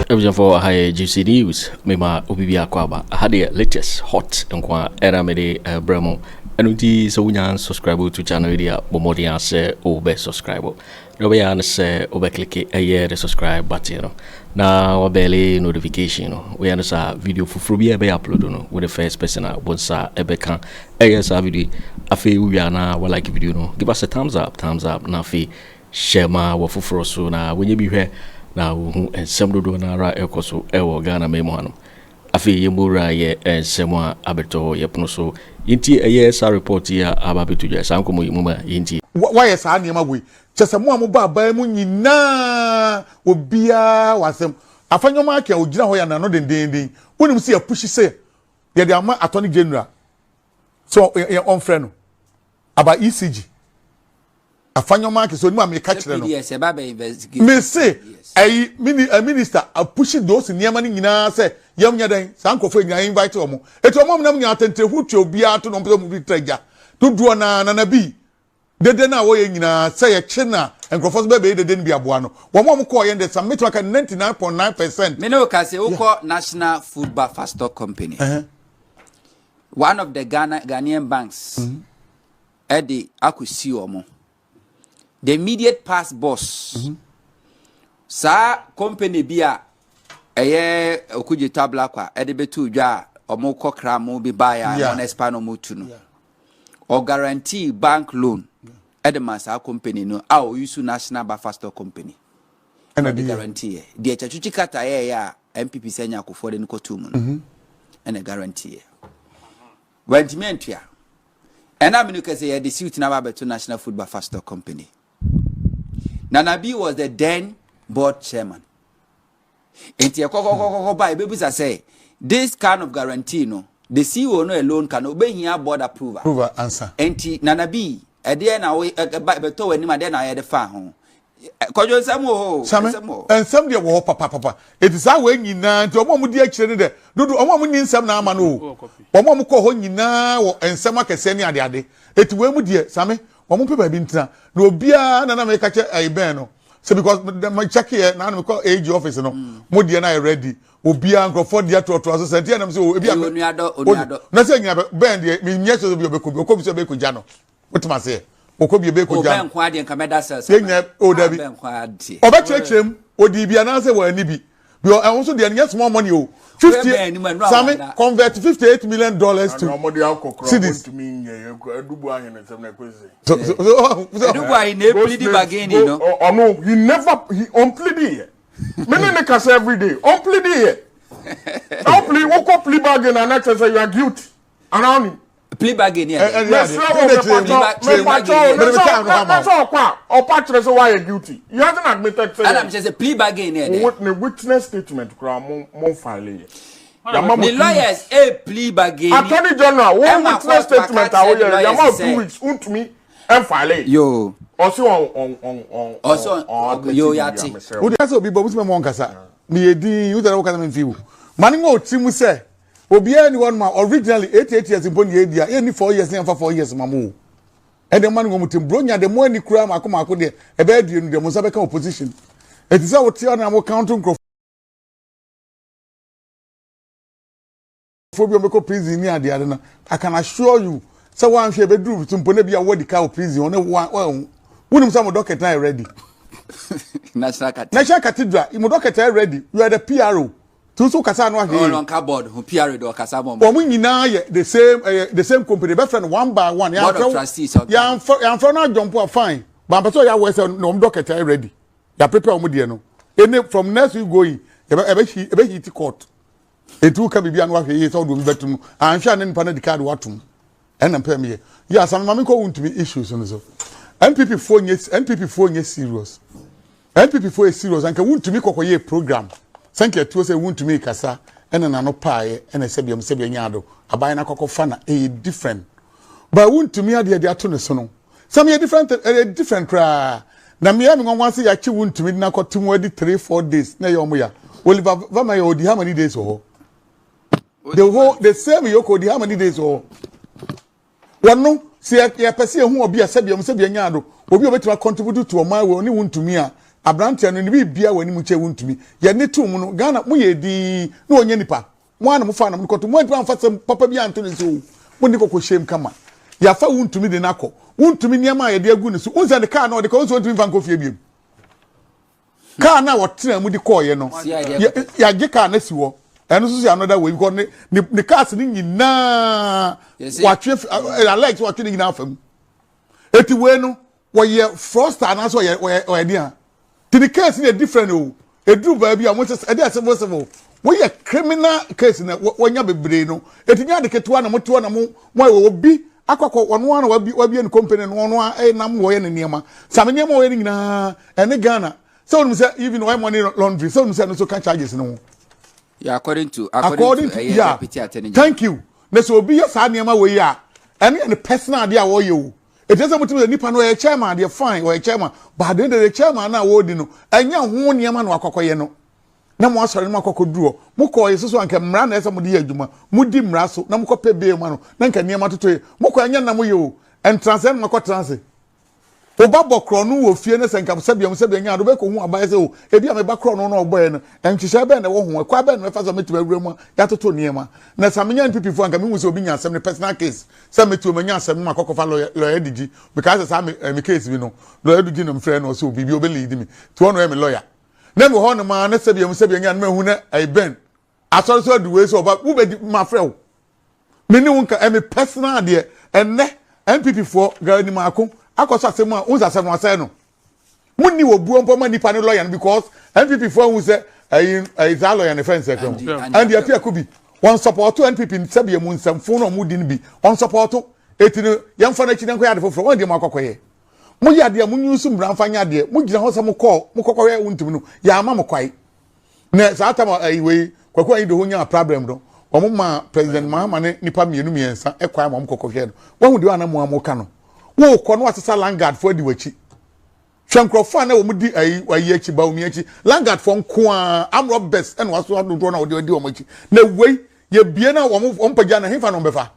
Abusuafoɔ, aha yɛ GC News. Mema obi bi akɔ aba. Aha deɛ, latest hot nko a ɛna mede brɛ mo. Ɛno nti sɛ wonya subscribe to channel yi deɛ, bɔ mmɔden a sɛ wobɛ subscribe na wobɛyɛ a ne sɛ wobɛclick ɛyɛ the subscribe button no na wabell notification no. Woyɛ no saa, video foforɔ bi a ɛbɛyɛ upload no, wo the first person a wo nsa ɛbɛka ɛyɛ saa video yi. Afei wowie a na walike video no, give us a thumbs up, thumbs up, na afei hyɛ ma wɔ foforɔ so na wɔnyɛ bi hwɛ na wohu nsɛm dodoɔ no ara ɛkɔ so ɛwɔ Ghana ma mu hanom. Afei yɛmmɔwura yɛ nsɛm a abɛtɔ yɛpono so. Yɛntie ɛyɛ saa report yi a aba abɛto dwa, saa nkɔmmɔ yi mu ma yɛntie. Wayɛ saa nneɛma wei kyɛ sɛ mo a moba aban mu nyinaa, obiara wɔ asɛm afa nneɛma ake a ogyina hɔ yɛ n'ano dendenden. Wonim sɛ yɛpush sɛ yɛde ama Attorney General sɛ ɔmfrɛ no aba ECG afa nneɛma ake sɛ onim a meka kyerɛ no. PDS ɛba bɛ investigate. Mese ɛyi mini ɛ minister apush those nneɛma no nyinaa sɛ yɛm nyɛ dɛn saa nkurɔfoɔ nyinaa invite wɔn etu wɔn nam nyinaa tɛntɛnhu tua obiara to na wɔn pɛ sɛ wɔn bi tra gya dodoɔ naa nana bi dede na wɔyɛ nyinaa sɛ yɛkye na nkurɔfoɔ so bɛbɛyɛ dede no bi aboa no. Wɔn a wɔn kɔɔ yɛn de sam metuma ka 99.9%. Me ne o ka sɛ wokɔ National Food Buffer Stock Company, one of the Ghanaian banks ɛde akɔsi wɔn the immediate past boss saa company bi a ɛyɛ Okudzeto Ablakwa ɛde bɛto dwa a wɔn kɔ kra mo bi baeɛ a wɔn expire na wɔn tu no, ɔguarantee bank loan ɛde ma saa company no a ɔuse National Buffer Stock Company. Ɛna ɔde de yɛ guarantee yɛ deɛ Tsatsu Tsikata yɛɛyɛ a NPP sɛ nya akofoɔ de no kɔtoo mu no, ɛna guarantee yɛ wantumi antua. Ɛna mene kɛ sɛ yɛde suit na aba abɛto National Food Buffer Stock Company. Nana B was the then board chairman, nti ɛkɔkɔkɔkɔ ba ebebisa sɛ this kind of guarantee no, the CEO no alone can obehia board approval. Approval answer. Nti Nana B, ɛdeɛ na wo ɛba ɛbɛtɔ w'anim, adeɛ na ayɛ de fa ho. Kɔdwo, nsɛm wɔ hɔ o. Sami. Nsɛm wɔ hɔ. Nsɛm deɛ wɔ hɔ papapapa. Eti saa wei nyinaa nti wɔn a wɔn di akyire no dɛ dodo, wɔn a wɔn ni nsɛm na ama no o, wɔn a wɔn kɔ hɔ nyinaa wɔ nsɛm akɛseɛ ne adeade. Eti wei mu deɛ, Sami, wɔn mpɛ baabi ntena na obiara nana mi ka kyɛ ɛyi bɛn no sɛ because ma check yɛ na mi kɔ AG office no, mo deɛ na yɛ ready. Obiara nkurɔfoɔ deɛ toatoa so sɛ nti ɛnam sɛ o ebi Ɛyɛ onuadɔ, onuadɔ. Na sɛ nyina bɛn deɛ mi nyɛ sɛ obi ɔbɛkɔ bi ɔkɔ bi sɛ ɔbɛkɔ gya no, wotuma seɛ ɔkɔ bi ɔbɛkɔ gya o no. Bɛn nko adeɛ nka mɛda sɛ Yɛn nyinaa o, dabi. Bɛn nko adeɛ. Ɔbɛkyerɛkyerɛ mu odi bi anaasɛ wɔn ani bi ɛho nso deɛ nyɛ small money o, 50 Bɛn anim a, nnura Sami wɔn convert $58 million to Na ɔmo de akɔ kora cedis. ɔmo ntumi nyɛ yɛ Edubu Ahene nsɛm na ɛkɔ sɛ. So Edubu Ahene na eplead bargaining no. Ɔno he never he ɔmplead yɛ. Me ne ne kasa every day, ɔmplead yɛ. Ɔmplead wokɔ plea bargain ana kyerɛ sɛ you are guilty ana ɔni. Plea bargain yɛ dɛ. Mesrɛ wo, mepatɔ mepatɔ Mede me time no ama na sɛ ɔkɔ a ɔpa kyerɛ sɛ woayɛ guilty. He hasn't admitted sɛ ɛna mehyɛ sɛ plea bargain yɛ dɛ. Ne witness statement koraa mo file yɛ. Yama mo ne 2 weeks. Lawyers e plea bargain. Attorney General, wo Ɛma witness court statement a waka kyerɛ woyɛ ne yama lawyers 2 sɛ- weeks ntumi ɛmfile. Yo. Ɔsi ɔn Ɔsi ɔn yo, yate. Wode sɛ obi bɔ musu mɛ nkasa meyɛ din wotɛ wokasa memfi wo ma ne ŋa ɔtiri mu sɛ obiara ni hɔ nom a originally 88 years mpo ne yɛdi a yɛnni 4 years ne yɛmfa 4 years ma mo o. Ɛde ma no ŋa mu tim bronya de mo ani kura maako maako deɛ ɛbɛyɛ 20 deɛ mo nsa bɛka opposition. Ɛti sɛ wote hɔ na mo count nkurɔfoɔ bi a wɔbɛkɔ prison ne adeade no, I can assure you sɛ woanhwɛ ɛbɛduru so mpo na bi a wɔdi ka wɔ prison hɔ ne wɔahu. Wonim sɛ mo docket na yɛ ready. National Cathedral. National Cathedral mo docket yɛ ready. You are the PRO tí nso kasa no ahwɛ yie. Ɔno nka board ho PRO de ɔkasa mɔ. Wɔn nyinaa yɛ the same, ɛyɛ the same company. Bɛfrɛ no one by one. Board of Trustees, okay. Yɛnfrɛ no adwɔmpo a, fine, but mpɛ sɛ ɔyɛ awɔ sɛ na wɔn docket yɛ ready, yɛ prepare wɔn deɛ no. Ene from next week going, ɛbɛ ɛbɛ ɛbɛ hit court. Etu ka biribi ano ahwɛ yie sɛ ɔde obi bɛtum no anhwɛ a ne nipa no de card watum. Ɛna mpɛ mi yɛ yɛ asam maame kɔ wuntumi issues no so. NPP foɔ nyɛ serious. NPP foɔ yɛ serious anka wuntumi kɔkɔ yɛ program sɛnka ɛtuo sɛ wuntumi kasa ɛna n'ano paayɛ ɛna sɛbi ɛmu sɛbi ɛnya ado aban na kɔkɔ fa na ɛyɛ different, but wuntumi adeɛ de ato ne so no sɛm yɛ different, ɛyɛ different koraa. Na mmea mi nwanwa sɛ yɛakye wuntumi de n'akɔ te mu adi 3-4 days na ɛyɛ ɔmo ya. Oliver Vama yɛ odi how many days wɔ hɔ? The whole the same yoko odi how many days wɔ hɔ? Wɔn no sɛ yɛpɛ sɛ yɛhu obi a sɛbi ɛmu sɛbi ɛnya ado obi a obetumi contribute to ɔman wɔ ne wuntumi a Abranteɛ no ne biribiara wɔ anim kyɛ wontumi. Yɛ ne too mu no Ghana mo yɛ dinn na ɔnyɛ nipa. Mo ara na mo faa na mo de kɔto mo antumi amfa sɛm papa bi anto ne so o. Mo de kɔkɔ hyɛm kama. Yɛafa wontumi de no akɔ. Wontumi nneɛma a yɛde agu ne so. Wohu sɛ ne kaa no ɔde kɔ wohu sɛ ɔntumi mfa nkɔ fie biom. Kaa no a ɔtena mu de kɔɔeɛ no yɛagye kaa no asi hɔ. Ɛno nso so yɛ another way because ne ne ne cars no nyinaa watwe Alex watwe ne nyinaa afa mu. Eti wei no wɔyɛ fraudster anaasɛ ɔyɛ ɔyɛ ɔyɛ deɛ ti ne case no yɛ different o eduru baabi a wɔn sɛ ɛde civil civil wɔyɛ criminal case na wɔnya bebree no eti nyɛ ade ketewa na mo te hɔ na mo mo ayɛ obi akɔkɔ wɔn ara na wabi wabie ne company no wɔn ara ɛnam wɔyɛ ne nneɛma sami nneɛma wɔyɛ ne nyinaa ɛne Ghana sɛ wɔn sɛ even wɔyɛ money laundry sɛ wɔn sɛ ɛno nso ka charges no ho. Yeah, according to according, according to, yeah, deputy attorney general. Thank you. Na sɛ obi yɛ saa nneɛma wɔ yi a ɛno yɛ ne personal adeɛ a wɔyɛ o. Ɛkyerɛ sɛ motumi sɛ nipa no ɔyɛ chairman deɛ fine ɔyɛ chairman but de de chairman no a wɔredi no ɛnyɛ ho nneɛma na wakɔkɔyɛ no na mo asɔre no mo akɔkɔ duru hɔ mo kɔɔ yɛ soso anka mmara na ɛsɛ mo de yɛ adwuma mo di mmara so na mo kɔ pɛ bail ma no na nka nneɛma toto yɛ mo kɔ ɛnyɛ na mo yɛ o ɛntranse ɛna mo akɔ transe Wo ba bɔ korɔno wɔ fie na sɛ nka sɛbea mu sɛbea nya ade wobɛkɔhu abayɛ sɛ o ebi a me ba korɔno na ɔbɔeɛ no nhyehyɛe bɛn na ɛwɔ ho ɛkwan bɛn na mɛfa so a mɛtumi awura mu a yɛatoto nneɛma na sɛ menya NPP foɔ anka mehu sɛ obi nya asɛm ne personal case sɛ mɛtumi manya asɛm no makɔkɔfa lawyer lawyer Digi because sɛ saa me, eh, me case bi no lawyer Digi na mfrɛ no ɔsɛ obi bi ɔbɛ lead me nti ɔno yɛ me lawyer na mewɔ hɔ nom a na sɛbea mu sɛbea nya no mahu na ɛyɛ bɛn Asɔre so adu wei sɛ ɔba wobɛdi mafrɛ wo me ne wo nka ɛme personal adeɛ ɛnnɛ NPP foɔ gara ni maako akɔ so asɛm a wohu sɛ asɛm no asɛe no monni wɔ buo mpo ma nipa ne lawyer no because NPP foɔ ahu sɛ ɛyi ɛyi saa lawyer ne fɛn sɛ kɛm ɛndi afi ako bi wɔn support NPP sɛbi emu nsɛmfo na wɔn di no bi wɔn support eti no yɛmfa n'akyi na nkɔyɛ ade foforɔ wɔn deɛ mo akɔkɔyɛ mo yɛ adeɛ mo nyusu mmara nfa nyɛ adeɛ mo gyina hɔ sɛ mo kɔɔ mo kɔkɔyɛ wo ntumi no yɛ ama mo kwae. Na saa tam a ɛyi wei Kwaku Anyidoho nyaa problem no, wɔn maa President Mahama ne nipa mmienu mmiɛnsa kwan ma wɔn kɔkɔ hwɛɛ no. Wahu deɛ ana mo a mo ka no. Wokɔ no wasesa landguard fo adi w'akyi. Hwɛ nkurɔfoɔ a na wɔn di ayi ayi akyi Bawumia akyi. Landguard fo nko ara armed robbers ɛna waso adodoɔ na wɔde adi wɔn akyi. Na wei yɛbie na wɔn wɔn pagya na hefa na wɔn bɛfa.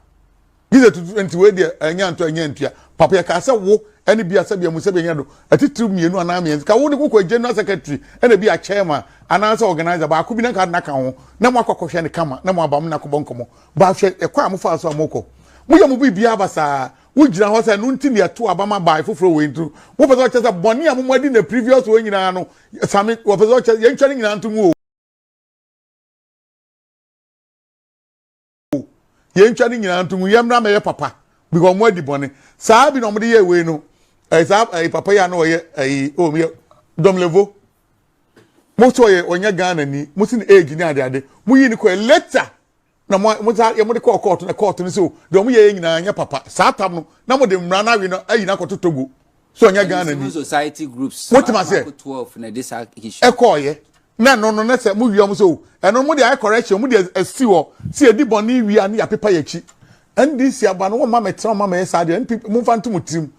Gye sɛ tutu nti wei deɛ ɛnyɛ antɔ ɛnyɛ ntua. Papa yɛkaa sɛ wo ɛne bia sɛbea mu sɛbea nya do atitiriw mmienu anaa mmiɛnsa ka wo ne wokɔ general secretary ɛna bi a chairman anaasɛ organizer baako bi na nka naka ho na mo akɔ akɔhwɛ ne kama na mo aba mo na akɔbɔ nkɔmmɔ ba hwɛ ɛkwan a mofaa so a mokɔ moyɛ mo biribiara basaa wogyina hɔ sɛ ɛno nti na yɛto aba ma bae foforɔ wei nti wopɛ sɛ ɔkyɛ sɛ bɔne a mo adi na previous wei nyinaa no same wɔpɛ sɛ ɔkyɛ yɛntwa ne nyinaa nto mu o. Yɛntwa ne nyinaa nto ngu, yɛmmra mɛyɛ papa because wɔn adi bɔne. Saa bi na wɔde yɛ wei no. Ɛyɛ saa ɛyɛ papa yi a na ɔyɛ ɛyi o yɛ Domlevo. Mo sɛ ɔyɛ ɔnyɛ Ghana ni, mo si ne age ne ade ade. Mo yi ne kɔ yɛ later na mo mo sa yɛ mo de kɔɔ kɔɔto na kɔɔto no sɛ o deɛ wɔn yɛ yɛ nyinaa nyɛ papa. Saa tam no na mo de mmara no awe no ayi no akɔto Togo sɛ ɔnyɛ Ghana ni. Civil society groups. Mo tema sɛ ɛkɔɔyɛ na ɛno no na sɛ mo wia mo sɛ o ɛno mo de ayɛ correction mo de asi hɔ sɛ yɛdi bɔne wia ne yɛapepa yɛakyi. NDC aba no wɔn ma mɛtena wɔn ma mɛyɛ saa deɛ NPP mo nfa nto mo tirim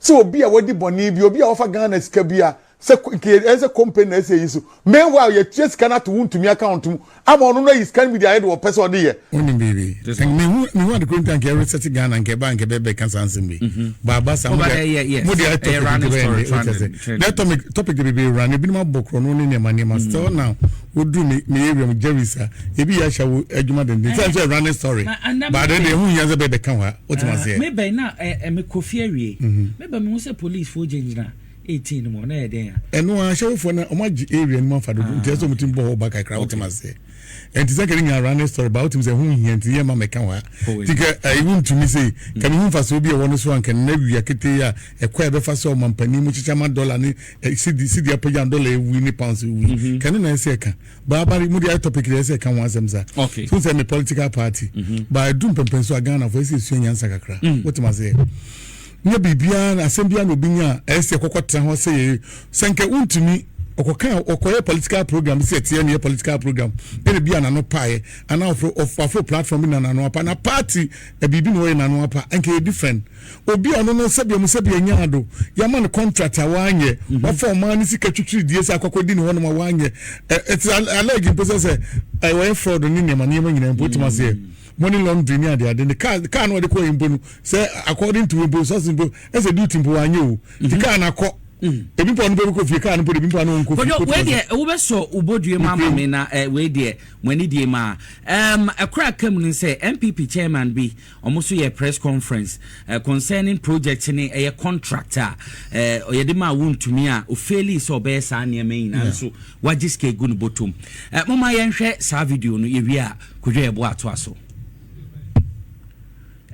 sɛ obi a wadi bɔne bi obi a wafa Ghana sika bi a sɛ nka ɛyɛ sɛ company na ɛsɛ yi so meanwhile yɛtua sika no ato wo ntumi account mu ama ɔno no ayi sika no bi de ayɛ deɛ ɔpɛ sɛ ɔde yɛ. Wonim biribi? Mehu mehu ade koro nti anka ɛresɛte Ghana anka ɛba anka ɛbɛbɛka saa nsɛm wei. Baaba saa mo de mo de ayɛ topic nti bɛyɛ nde wote ase. Na topic topic de bebree run ebinom abɔ korɔno ne nneɛma nneɛma still now woduru me me area mu Jerry's a ebi yɛ ahyɛ wo adwuma denden sɛ nso yɛ running story but ade de ɛho hia sɛ bɛbɛka hɔ a wote aseɛ. Mebɛn na mekɔ fie awie meba mehu sɛ police foɔ gyinagyina 18 no mu ɔno yɛ dɛn a. Ɛno ara ahyɛwofoɔ no wɔn agye area no mu afa dodo nti ɛsɛ wɔn tumi bɔ hɔ ba kakra wotem aseɛ ɛnti sɛ kɛne nyinaa running story ba wotem sɛ ɛho nhia nti yɛ ma mɛka hɔ ha nti kɛ ɛyi wo ntumi sei ka mehu mfasoɔ bi a ɛwɔ no so anka nnɛ wia ketee a ɛkɔ a ɛbɛfa sɛ ɔmampanin mu kyekyɛ ma dɔla ne sidi sidi apagya dɔla ewi ne pounds ewi kɛne na ɛsɛ ɛka baabari mu de ayɛ topic deɛ ɛsɛ ɛka ho asɛm sa so sɛ me political party ba ɛdu mpɛmpɛn so a Ghana fo ɛsɛ esua nyansa kakra wotem aseɛ Nyɛ biribiara na asɛm biara na obi nya a ɛyɛ sɛ yɛkɔkɔ tena hɔ sɛ yɛyɛ sɛ nka wontumi ɔkɔka ɔkɔyɛ political program bi sɛ ɛteɛ ne yɛ political program ɛna bi a n'ano paeɛ anaa ɔforo ɔforo platform bi na n'ano apa na party biribi na ɔyɛ n'ano apa nka yɛ different obi a ɔno no sɛbi ɔmo sɛbi anya ado yɛama no contract a wanyɛ mhm. wafa ɔmaa ne sika twitwiri die sɛ akɔkɔ di ne hɔnom a wanyɛ ɛte alleged mpo sɛ sɛ wɔyɛ fraud ne nneɛma nneɛma nyinaa mpo wotumi aseɛ mm. money laundry ne adeade ne car car no ɔde kɔɔ yi mpo no sɛ according to mpo source mpo ɛsɛ duty mpo wanyɛ o ti mhm. car no akɔ. Ebi mpo a ɔno mpo bɛkɔ fie, kaa no mpo de ebi mpo a na ɔnkɔ fie. Kwadwo, wei deɛ wobɛsɔ wo bodua mu ama me na eh, wei deɛ mo ani die ma. Um, ɛkora aka mu no sɛ NPP chairman bi, ɔmo nso yɛ press conference eh, concerning project ne ɛyɛ contract a eh, yɛde maa Wontumi a ofeeli sɛ ɔbɛyɛ saa nneɛma yi nyinaa nso wagye sika egu ne bɔtɔm. Eh, momma yɛnhwɛ saa video no yɛwie a Kwadwo yɛboa atoa so.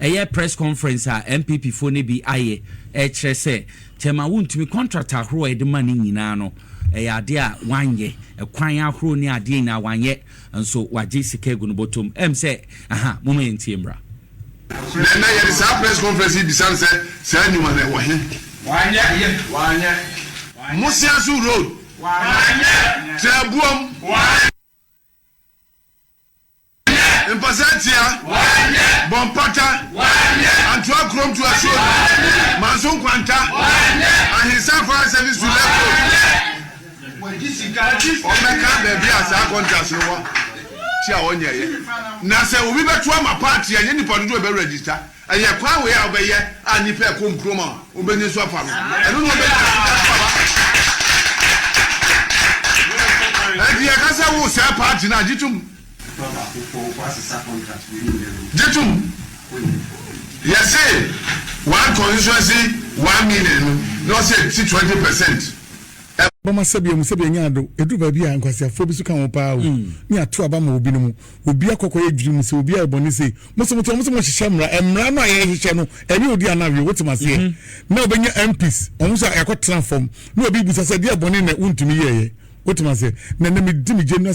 Ɛyɛ press conference a NPP foɔ no bi ayɛ ɛkyerɛ sɛ Chairman Wontumi contract ahorow a yɛde ma no nyinaa no ɛyɛ adeɛ a wanyɛ, ɛkwan ahorow ne adeɛ nyinaa wanyɛ nso wagye sika agu no bɔtɔm. Ɛm sɛ aha momma yɛntie mmra. Na ɛnnɛ yɛde saa press conference yi bisa no sɛ saa nnwuma no ɛwɔ he? Wanyɛ. Wanyɛ. Mosiaso road. Wanyɛ. Trabuom. Wanyɛ. Mpasa Tia, Bɔmpata, Antoa Kurom to Asuo, Manso Nkwanta, Ahensan Fire Service to Left Road. Wɔmmɛka baabi a saa contracts no wɔ ti a wɔnyɛeɛ. Na sɛ obi bɛto ama party a, ɛnyɛ nnipa dodoɔ a ɛbɛ register. Ɛyɛ kwan wei a wobɛyɛ a nnipa ɛkɔ nkurom a wɔbɛnya su afa no. Ɛno na wɔbɛnya su ato aba. Ɛnti yɛka sɛ wosɛe party no a, gye tom. Gye tom. Yɛse one constituency one million no na ɔsɛ ɛte 20%. Bɛma sɛbea mu sɛbea nya ado. Ɛduru baabi a nkwaseafoɔ bi so ka ho paa o. Ne ato aba ma obi no mu. Obi akɔ kɔyɛ dwiri mu sɛ obi ayɛ bɔne sei. Mo so mote hɔ mo se mo hyehyɛ mmara. Mmara no a yɛhyehyɛ no ɛne odi anaa awie wote maseɛ. Na obɛnya MPs wɔn nso a yɛakɔ tena fam na obi bisa sɛ deɛ bɔne na wontumi yɛɛyɛ wote maseɛ. Na ɛnɛ medi me general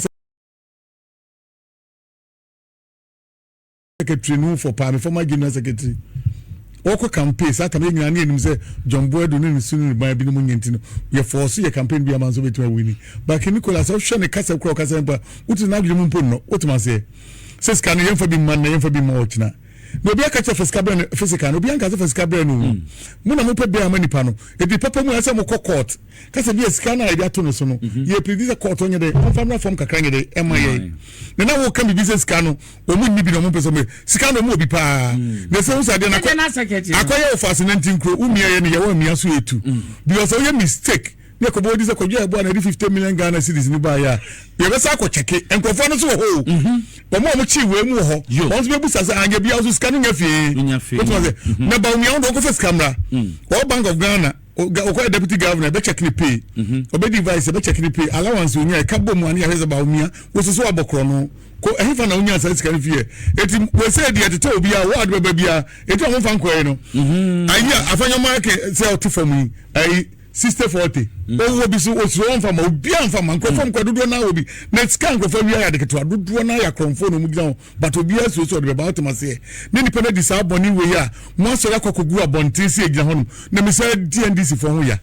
secretary no ho fɔ paa me former general secretary wɔkɔ campaign saa tam yɛ nyinaa ne yɛnim sɛ John Boadu ne ne su ne ne ban binom nyɛ nti no yɛ fɔɔ so yɛ campaign bi ama nso bɛtumi awini but King Nicholas ɔhwɛ ne kasa kura ɔkasa mpo a wotumi n'adwene mu mpo nnɔ wotumi aseɛ sɛ sika no yɛmfa bi mma nnɛ yɛmfa bi mma ɔkyena na obi aka kyerɛ fa sika brɛ no physical no obi anka sɛ fa sika brɛ no hmm. mo na mopɛ bɛn ama nipa no ebi papa mu ɛsɛ mokɔ court kasa bi sika no a yɛde ato no so no mhm. yɛ pidi sɛ court ɔnyɛ dɛ ɔmfa mmra fam kakra nyɛ dɛ ɛma yɛ na na wɔka biribi sɛ sika no wɔn nni bi na wɔn mpɛ sɛ wɔn sika no wɔn wɔ bi paa hmm. na ɛsɛ wusa adeɛ na akɔyɛ wɔ faase na nti nkuro wumia yɛ no yɛ wɔn mia so etu hmm. because ɔyɛ mistake ne ɛkɔbɔ odi sɛ kɔdwa ɛbɔ a na ɛde 50 million Ghana cedis no baeɛ a yɛbɛsa akɔ kyɛke nkurɔfoɔ no nso wɔ hɔ o mhm. wɔn a wɔkyi wei mu wɔ hɔ wɔn nso bɛbusa sɛ anyɛ bia nso sika no nya fie wotuma sɛ mhm. na Bawumia wo de wɔkɔfa sika mmra mm. wɔ Bank of Ghana ɔkɔyɛ deputy governor ɛbɛkyɛke ne pay mhm. ɔbɛdi vice ɛbɛkyɛke ne pay allowance onya ɛka bɔ mu ane yɛhwɛ sɛ Bawumia wososo abɔ korɔ no ko ɛhefa na wonya saa sika no fie eti wɔsɛ deɛ ɛtetɛ obi a wɔade bɛba bia eti wɔn fa nkɔɛ no ayi a afanyɔma sɛ ɔte fam yi ayi 60 40 ɔwɔ bi so osuro ɔnfa ma obi anfa ma nkurɔfoɔ nkɔ dodoɔ naa wɔ bi na sika nkurɔfoɔ awia yɛ ade ketewa dodoɔ naa yɛ akorɔmfoɔ na wɔn gyina hɔ but obiara suro sɛ ɔde bɛba ɔtɛm aseɛ ne nipa no adi saa bɔne wei a mo asɔre akɔ akɔgu abɔnten sɛ egyina hɔnom na mesa di NDC foɔ ho ya.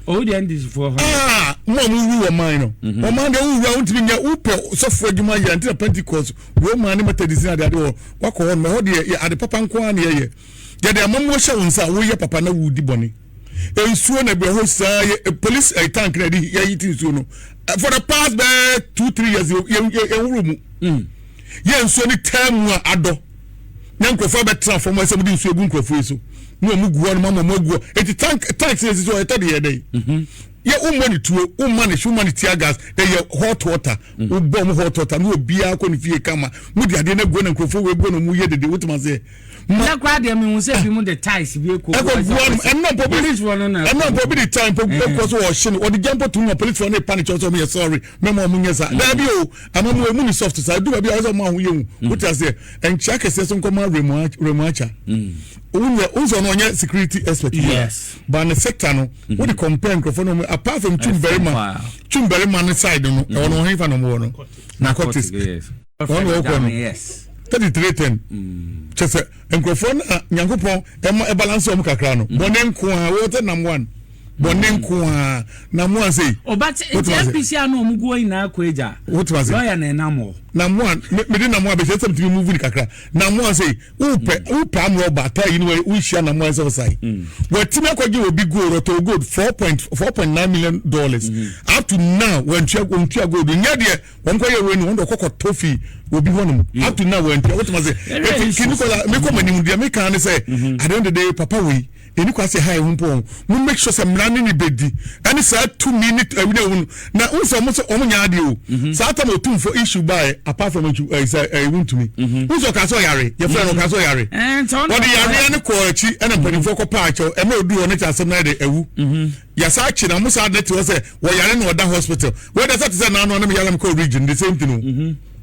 Owu di NDC foɔ ho. Aa mo a mo wu wɔ man no mhm. ɔman deɛ wowura wontumi nyɛ wopɛ sɔfoɔ adwuma yɛ ntina Pentecost Roman ne Methodist ne adeade wɔ wakɔ hɔ nom ɛhɔ deɛ ade papa nko ara ne yɛyɛ yɛde amammuo hyɛ wo nsa a woyɛ papa na wodi bɔne nsuo na bi hɔ saa yɛ eh, police eh, tank na yɛde yɛyi ti nsuo no eh, for the past bɛɛ 2-3 years yɛ yɛ yɛnhoro mu mm. yɛ nsuo ne taa mu a adɔ na nkurɔfoɔ abɛtena fam ɛsɛ mo de nsuo egu nkurɔfoɔ yi so na wɔn gu hɔ no ma wɔn agu hɔ eti tank tank sɛ esi so ɛtɔ de yɛ dɛ mhm. yɛ womɔ ne tuo womma ne hye womma ne tear gas ɛyɛ hot water mm. wobɔ mo hot water na obiara kɔ ne fie kama mo de adeɛ no agu na nkurɔfoɔ wɔ egu na wɔn yɛ dede wotuma seɛ. Nnɛ koraa deɛ mehu sɛ bi mu de tiles bi ekɔ ɛkɔ gu ɔnom ɛnna mpo bi polisifoɔ no na ɛnna mpo bi de tile mpo ekɔ so ɔhye no ɔde gya mpo tum na polisifoɔ no epa ne kyɛw sɛ ɔmo yɛ sorry mɛma ɔmo nyɛ saa daabi o ama mu emu ni soft saa edu baabi a ɔsɛ ɔmo aho yɛ hu wote aseɛ nkyia kɛseɛ so nkɔma remu remu akya wonyɛ wonsɛ ɔno ɔnyɛ security expert yes but ne sector no wode compare nkurɔfoɔ no apart from twum barima twum barima ne side no ɛwɔ no ɔhen fa na ɔmo wɔ no narcotics wɔn na wɔkɔ no 33 10 kyɛ sɛ nkurɔfoɔ no a nyankopɔn ɛma ɛbalance wɔn kakra no mm. bɔne nko a wɔtɛ nam one bɔne mm. nko a nam one sei. ɔba te nti npc a na wɔn gu hɔ nyinaa kɔ agya lɔya na ɛnam hɔ. nam one mede nam one bɛhyɛ sɛ metumi move ni kakra nam one sei wopɛ mm. wopɛ amorɔ ɔba ata yi ni wohyia nam one sɛ ɔsae wɔatumi akɔgye obi gold ɔtɔ gold $4.9 million up to now wɔntua wɔntua gold nyɛ deɛ Wɔn kɔ yɛ wei no wɔn de ɔkɔ kɔ tɔ fi obi hɔ nom up to now wɔn ntia wotuma sɛ eti kini kɔ la mi kɔ ma nim deɛ mi kan ne sɛ at the end of the day papa wei. Ɛni kwa sɛ ha ɛho mpo wɔn mo make sure sɛ mmara ne ne bɛdi ɛne saa tumi ne ɛwi ne ɛwu no na n sɛ wɔn sɛ wɔn nyɛ adeɛ o mhm. saa tam otumfo issue baeɛ apart from ɛyi eh, sɛ ɛyi eh, ntumi mhm. n sɛ ɔka sɛ ɔyare yɛfrɛ no ɔka sɛ ɔyare eh, wɔde yareɛ no kɔɔ akyi ɛna mpanimfoɔ kɔ paa kyɛw ɛmɛ odu hɔ ne kyɛ asɛm na yɛ de ɛwu mhm. yasa akyi na mo saa de te hɔ sɛ wɔyare na ɔda hospital wɔde sɛ te sɛ naanu anam yare kɔ region the same thing o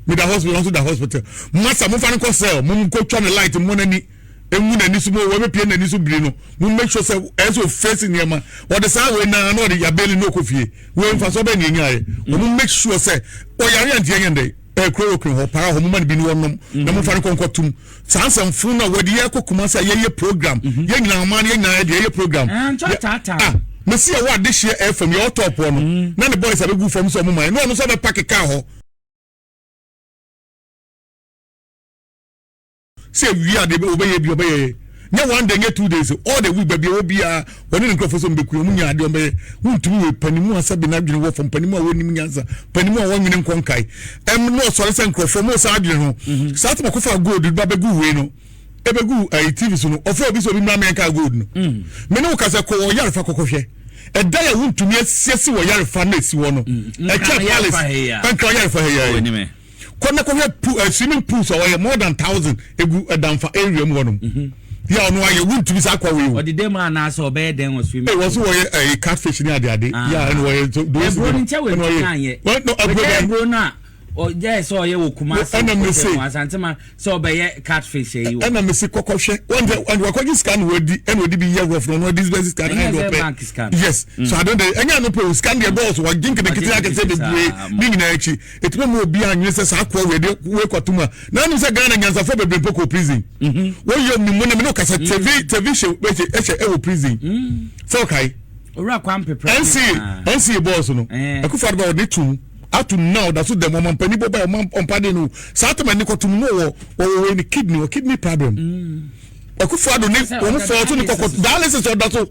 mi da hospital ɔnso da hospital masa mo fa no kɔ cell mo nkɔ twa ne light mo n'ani. Engu n'ani so mo wɔbɛpie n'ani so biri no mo make sure sɛ ɛyɛ sɛ ofeesi nneɛma wɔde saa wei naa na ɔde yabeli na ɔkɔ fie wei nfa so ɔbɛn nea enyaayɛ wɔn make sure sɛ ɔyare a nti yɛnyɛ ndɛ ɛɛ chloroquine hɔ para hɔ mo ma no bi ne wɔnom na mo fa no kɔnkɔ tum saa nsɛmfo no a wɔde yɛ kɔ kuma sɛ yɛyɛ program mhm. yɛn nyinaa ɔman yɛn nyinaa yɛ deɛ yɛyɛ program ah mesi ɛwɔ adehyeɛ ɛfam yɛ ɔtɔɔpoɔ no mhm. na ne boys abɛgu fam sɛ ɔmo man na ɔno nso abɛpa keka hɔ. Sɛ ewie a deɛ ɔbɛyɛ bi ɔbɛyɛ nyɛ one day nyɛ 2 days, all the week. Baabi a ɛwɔ biara wɔne ne nkurɔfoɔ sɛ ɔmbɛku ɔmo nya adeɛ ɔmbɛyɛ. Wontumi wɔ panimu a sɛbi n'adwene wɔ fam, panimu a wɔnim nyansa, panimu a wɔnwene nkɔ nkae ɛm na ɔsɔre sɛ nkurɔfoɔ mo saa adwene ho mhm. Saa tɛmɛ kɔfa gold ba bɛgu wei no ɛbɛgu ayi TV so no, ɔfrɛ obi sɛ obi mmra mɛnka gold no mm. Me ne wo kasa kɔ wɔ yarefa kɔkɔhwɛ ɛda yɛ wontumi asiesie wɔ yarefa na esi hɔ no mm. Ɛkyɛ palace ɛnkra yarefa ha yɛ kɔ na kɔhwɛ pool ɛ eh, swimming pools a wɔyɛ more than 1,000 egu ɛdanfa area mu hɔnom mhm. Yɛ ɔno ayɛ wuntumi saa akɔ wei o. Ɔde dɛm anaasɛ ɔbɛyɛ dɛn wɔ swimming pool. Ee wɔso wɔyɛ ɛyi eh, catfish ne ade ade. Ah. Yɛ ɛna wɔyɛ so do esi. Eburo ni nkyɛn wɔ ntumi anyɛ. Wɔn no eburo bɛn. Eburo na ɔyɛ sɛ ɔyɛ wɔ Kumasi ɛna mese Asantema sɛ ɔbɛyɛ catfish yi wɔ. Ɛna mese kɔkɔhwɛ wɔn tɛ wɔn wakɔgye sika na wɔadi ɛna wɔde bi yɛ rough na ɔno adi sika na ɛna ɔpɛ. Yes mm. So ado de ɛnyɛ ano pɛ o, sika no deɛ dɔɔso, wɔgye nketenkete akɛseɛ bebree ne nyinaa akyi. Ɛtumi ma obi anwene sɛ saa akoa wei de wei kɔto mu a na anim sɛ Ghana nyansafoɔ bebree mpo kɔ prison. Mhm. Wɔyɛ mi mu ne me ne kasa mm. TV TV hyɛ ɛhyɛ ɛwɔ prison mm. Sɛ ɔkae owura kwan pepra NCA NCA bɔɔs no eh. Akufo Addo ba ɔde tum ato now da so dɛm ɔmampanin bɔ ba ɔmpa de no saa tɛmɛ ne kɔtum no wɔ wɔwɔ wɔ ne kidney wɔ kidney problem mm. Akufo Addo ne wɔn fɔɔ so ne kɔkɔ dialysis ɔda so.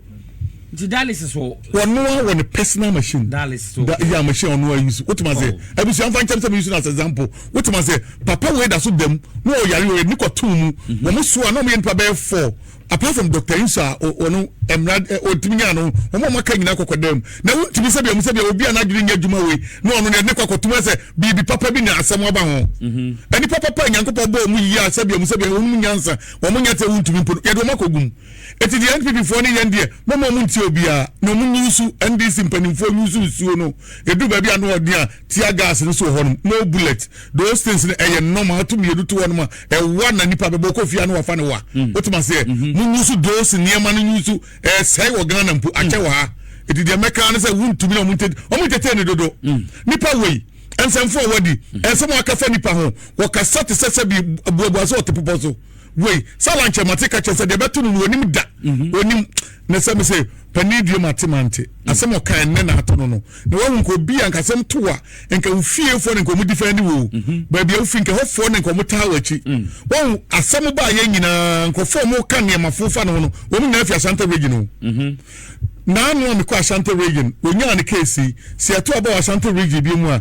Nti dialysis wɔ. Wɔnoa wɔ ne personal machine. Dialysis o. Yeah, machine ɔnoa use. Wotum ase. Oh. Abusua nfa nkyɛn sɛ mi use no as example. Wotum ase. Papa wei da so dɛm na ɔyare ɔyɛ ne kɔtum mu. Mhm. Wɔn so a na wɔn yɛ nipa bɛyɛ four. Apart from Dr. Nsa ɔno mmra ɔtumi nya no wɔn a wɔaka nyinaa kɔkɔ dɛm na wontumi sɛbi ɔmo sɛbi obi a n'adwene nyɛ adwuma wei na ɔno ne kɔ akɔtum sɛ biribi papa bi na asɛm aba ho. Mhm. Nipa papa a Nyankopɔn bɔ ɔmo yie a sɛbi ɔmo sɛbi wɔn mu nyansa wɔn nyɛ sɛ wontumi mpo no yɛde wɔn akɔ gum. Eti deɛ NPP foɔ ne yɛn deɛ moma ɔmo ntie obiara na ɔmo nyusu NDC mpanimfoɔ nyusu nsuo no edu baabi a no ɔden a tear gas no so wɔ hɔnom, no bullet, those things no ɛyɛ normal ato mmienu to hɔnom a ɛwa na nipa bɛbɔ kɔ fie ano wafa ne wa mm. Wotuma seɛ mm-hmm. Mo nyusu those nneɛma no nyusu ɛsɛe wɔ Ghana mpo akyɛ wɔ ha. Eti deɛ mɛka ne sɛ wuntumi na ɔmo ntete ɔmo ntete ne dodo mm. Nipa wei nsɛmfo a wadi mm. Nsɛm a aka fa nipa ho wɔkasa te sɛ sɛ bi buabua sɛ ɔte popɔ so wei sala nkyɛn mate ka kyerɛ sɛ deɛ ɛbɛto no no onim da mhm. Onim na sɛ mesɛ panin due mate mante mhm. Asɛm ɔka ɛnnɛ na ato no no na wahu nka obi a nka asɛm to a nka ofiefoɔ ne nka ɔmo difa ni wo mhm. Baabi a wofi nka hɔfoɔ ne nka ɔmo taa wɔ akyi mm. Wahu asɛm ba a yɛn nyinaa nkurɔfoɔ ɔmo ka nneɛma fo fa ne ho no wɔn nyinaa fi Asante Region o naanu a mekɔ Asante Region onyaa ne keesi si ɛto aba wɔ Asante Region bi mu a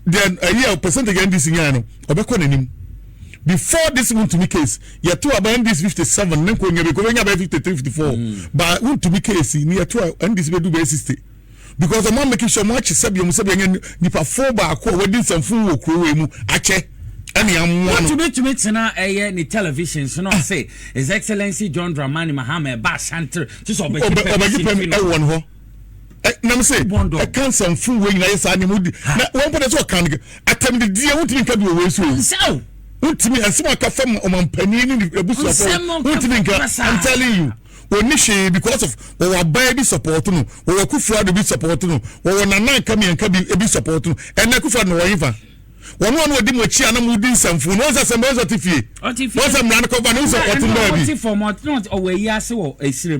deɛ ɛyi a percentage NDC nyaa no ɔbɛkɔ n'anim. Before this Wuntumi case, yɛto aba NDC 57 ne nkonya bi kɔbɛnya bɛyɛ 53 54 mm. Ba Wuntumi case ni yɛto a NDC bɛdu bɛyɛ 60 because ɔmo ameki sure ɔmo akyɛ sɛbi ɔmo sɛbi ɛnyɛ nipa fo baako a wɔadi nsɛmfo wɔ kuro wei mu akyɛ ɛne amoa no. Wotumi tumi tena ɛyɛ ne television so na ɔse His Excellency John Dramani Mahama ɛba Ashanti te sɛ ɔbɛgye pɛm ɛwɔ ne hɔ nam sɛ ɛka nsɛmfo wei nyinaa yɛ saa nneɛma wodi na wɔn mpɛ sɛ ɔka no atɛmdidie wontumi nka bi wɔ wei so o wontumi nsɛm aka fam ɔmampanin ne abusuafo wontumi nka. I'm telling you, wɔnni hwee because of wɔwɔ abaa bi support no, wɔwɔ Akufo Addo bi support no, wɔwɔ Nana nka mmiɛnka bi bi support no. Ɛnna Akufo Addo na wɔyɛ fa wɔn a wɔdi mo akyi a na mo di nsɛmfo no wɔn sɛ sɛm wɔn sɛ ɔte fie wɔn sɛ mmara no kɔba no wɔn sɛ ɔte baabi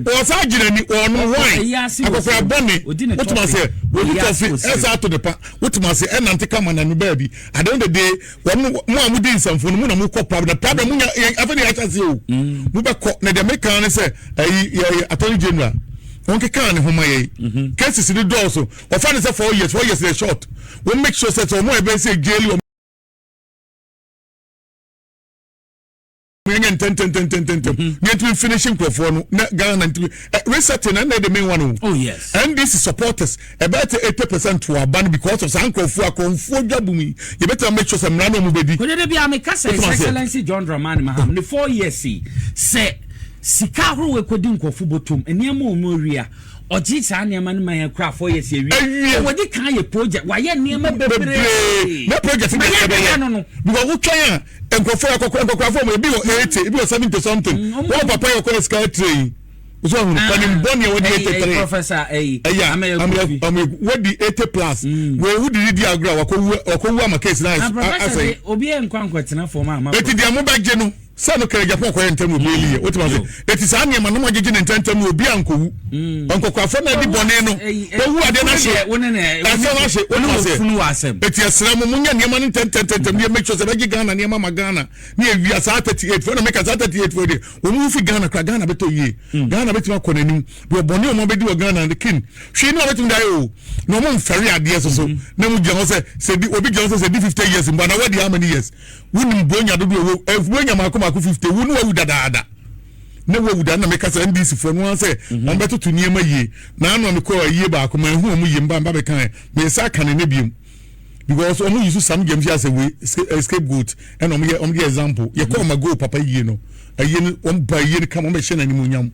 wɔn sɛ agyina ni wɔn wine akɔkora bɔne wotuma sɛ wɔdi tɔfi ɛsɛ ato ne pa wotuma sɛ ɛnante kama na no baabi at the end of the day wɔn mo a mo di nsɛmfo no mo na mo kɔ problem problem mo nya yɛn afɛ ne yɛ ahyɛ ase o mm. Mo bɛ kɔ na deɛ meka ne sɛ ɛyi yɛ attorney general wɔn keka ne ho ma yɛ mhm. Cases ni dɔɔso wɔfa ne sɛ 4 years, 4 years yɛ short. Wɔn make sure sɛ sɛ wɔn a ɛbɛn sɛ jail wɔn yɛnyɛ ntɛm. ntɛntɛntɛntɛntɛm mm-hmm. ne ntumi finish nkurɔfoɔ no na Ghana ntumi eh, resetting ɛna ɛde main one o oh yes NDC supporters ɛbɛyɛ te 80% to aba no because of saa nkurɔfoɔ akorɔmfoɔ dwa bum yi yɛbɛtumi make sure sɛ mmara no ɔmo bɛdi. Kɔdɛ de bi a meka sɛ His Excellency John Dramani Mahama ne 4 years yi sɛ sika ahorow ekodi nkurɔfo bɔtɔm, nneɛma a wɔn awia, ɔgye saa nneɛma no ma yɛn kora 4 years awie. Awie. Wɔde kan yɛ project, wayɛ nneɛma bebree. Na project no Ma yɛn ɛbɛyɛ no no. Because wotwɛn a, nkurɔfoɔ akɔkora, nkɔkorafoɔ mo, ebi wɔ 80, ebi wɔ 70 something. Ɔmo wɔn papa yɛ ɔkɔyɛ sika tire yi so ahunu panin bɔ nea wɔde 83. Professor ɛyi. Ɛyà. Ameye Kofi. Ameye wɔdi 80 plus wɔ ewu didi di agorɔ a wakɔwu, wakɔwu ama case na Na professor asɛe. De obi yɛ nkwa nkɔtena fam a ama. Eti deɛ mo bɛgye no sɛ no kɛrɛ Japan kɔyɛ ntɛm obi eli yɛ o ti ma se eti saa nneɛma no mo agyegye ne ntɛntɛm no obi ankowu nkɔkɔafo na adi bɔne no owu adeɛ no ahye wo ne ne ɛsɛ no ahye o wo ti ne ma se ofunu wɔ asɛm. Eti ɛsrɛ mo, mo nyɛ nneɛma no ntɛntɛntɛntɛm ne yɛ make sure sɛ bɛgye Ghana nneɛma ma Ghana ne ewia saa 38 fo na meka saa 38 fo deɛ wɔn mu fi Ghana kora, Ghana bɛtɔ yie, Ghana bɛtumi akɔ n'anim deɛ ɔbɔne wɔn abɛdi wɔ Ghana no kin hwee ne wɔbɛtumi de ayɛ o na wɔn mfɛre adeɛ soso na mo gyina hɔ sɛ di obi gyina hɔ sɛ di 50 years mpo ana wadi how many years? Wonim buronya dodo ɛwɔ ɛ buronya mako mako 50 wo ne wawu dadaada ne wawu da. Na meka sɛ NDC foɔ no ara sɛ wɔn bɛtoto nneɛma yie na ano a mekɔ ayie baako ma ehu wɔn yie mba mba bɛka ɛ mesa aka ne ne biom because wɔn yi so Sam James yɛ asɛ wei scapegoat ɛna wɔn yɛ wɔn de example yɛ kɔ ɔma goal papa yie no ayie no wɔn ba yie no kama, wɔn bɛ hyɛ n'animonyam,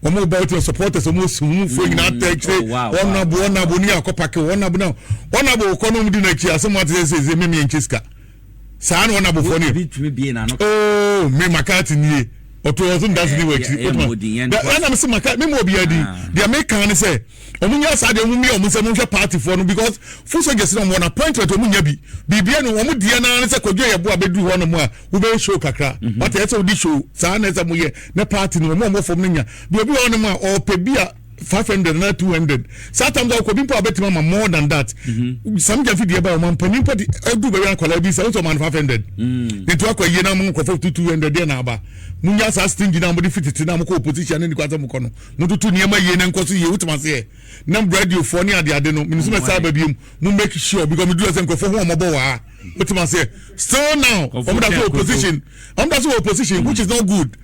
wɔn ba wotu supporters, wɔn su mu fo nyinaa tɛ akyire. Oh, wow. Wɔn abo wɔn abo ne yɛ akɔ pake wɔn abo na wɔn abo kɔ na wɔn di n'akyi asɛm wɔn ate sɛ sɛ mímí nkyɛ sika saa na wɔn abofoɔ ne Obi tumi bie n'ano. Ooo, me makati nie ɔtɔ ɔso ndansi ne wɔ akyiri. Ɛyɛ mmɔ din, yɛn ɛna mi sɛ maka mi mu obi adi. Deɛ mi kan ne sɛ wɔn nyɛ saa deɛ wɔn mi yɛ wɔn nsɛm wɔn hwɛ party foɔ no because foot soldiers na wɔn appointment wɔn nya bi biribi no wɔn deɛ naa ne sɛ Kwadwo yɛ bo a bɛduru hɔ nom a wobɛyɛ show kakra wate ɛsɛ wodi show saa na ɛsɛ mo yɛ ne party no wɔn a wɔwɔ fam no nya bi obi wɔ hɔ nom a ɔpɛ bi a 500 na 200 saa tam sɛ ɔkɔ bi mpo a bɛtumi ama more than that. Sam Gyamfi deɛ ba ɔma mpanin mpo de ɛdu baabi akwadaa bi sɛ wosɛ ɔma no 500 nti wakɔ yie na mo nkɔfɔ 200 deɛ na aba. Munya saa stingy na mode fititi na mokɔ opposition ne nikwa sɛ mokɔ no mototo nneɛma yie na nkɔ so yie wotumi aseɛ na radiofoɔ ne adeade no menim sɛ mɛsa aba biom. Mo make sure because meduru sɛ nkurɔfoɔ ho ɔmɔbɔ wɔ ha wotumi aseɛ. Still now ɔmo da so opposition, ɔmo da so wɔ opposition, which is not good.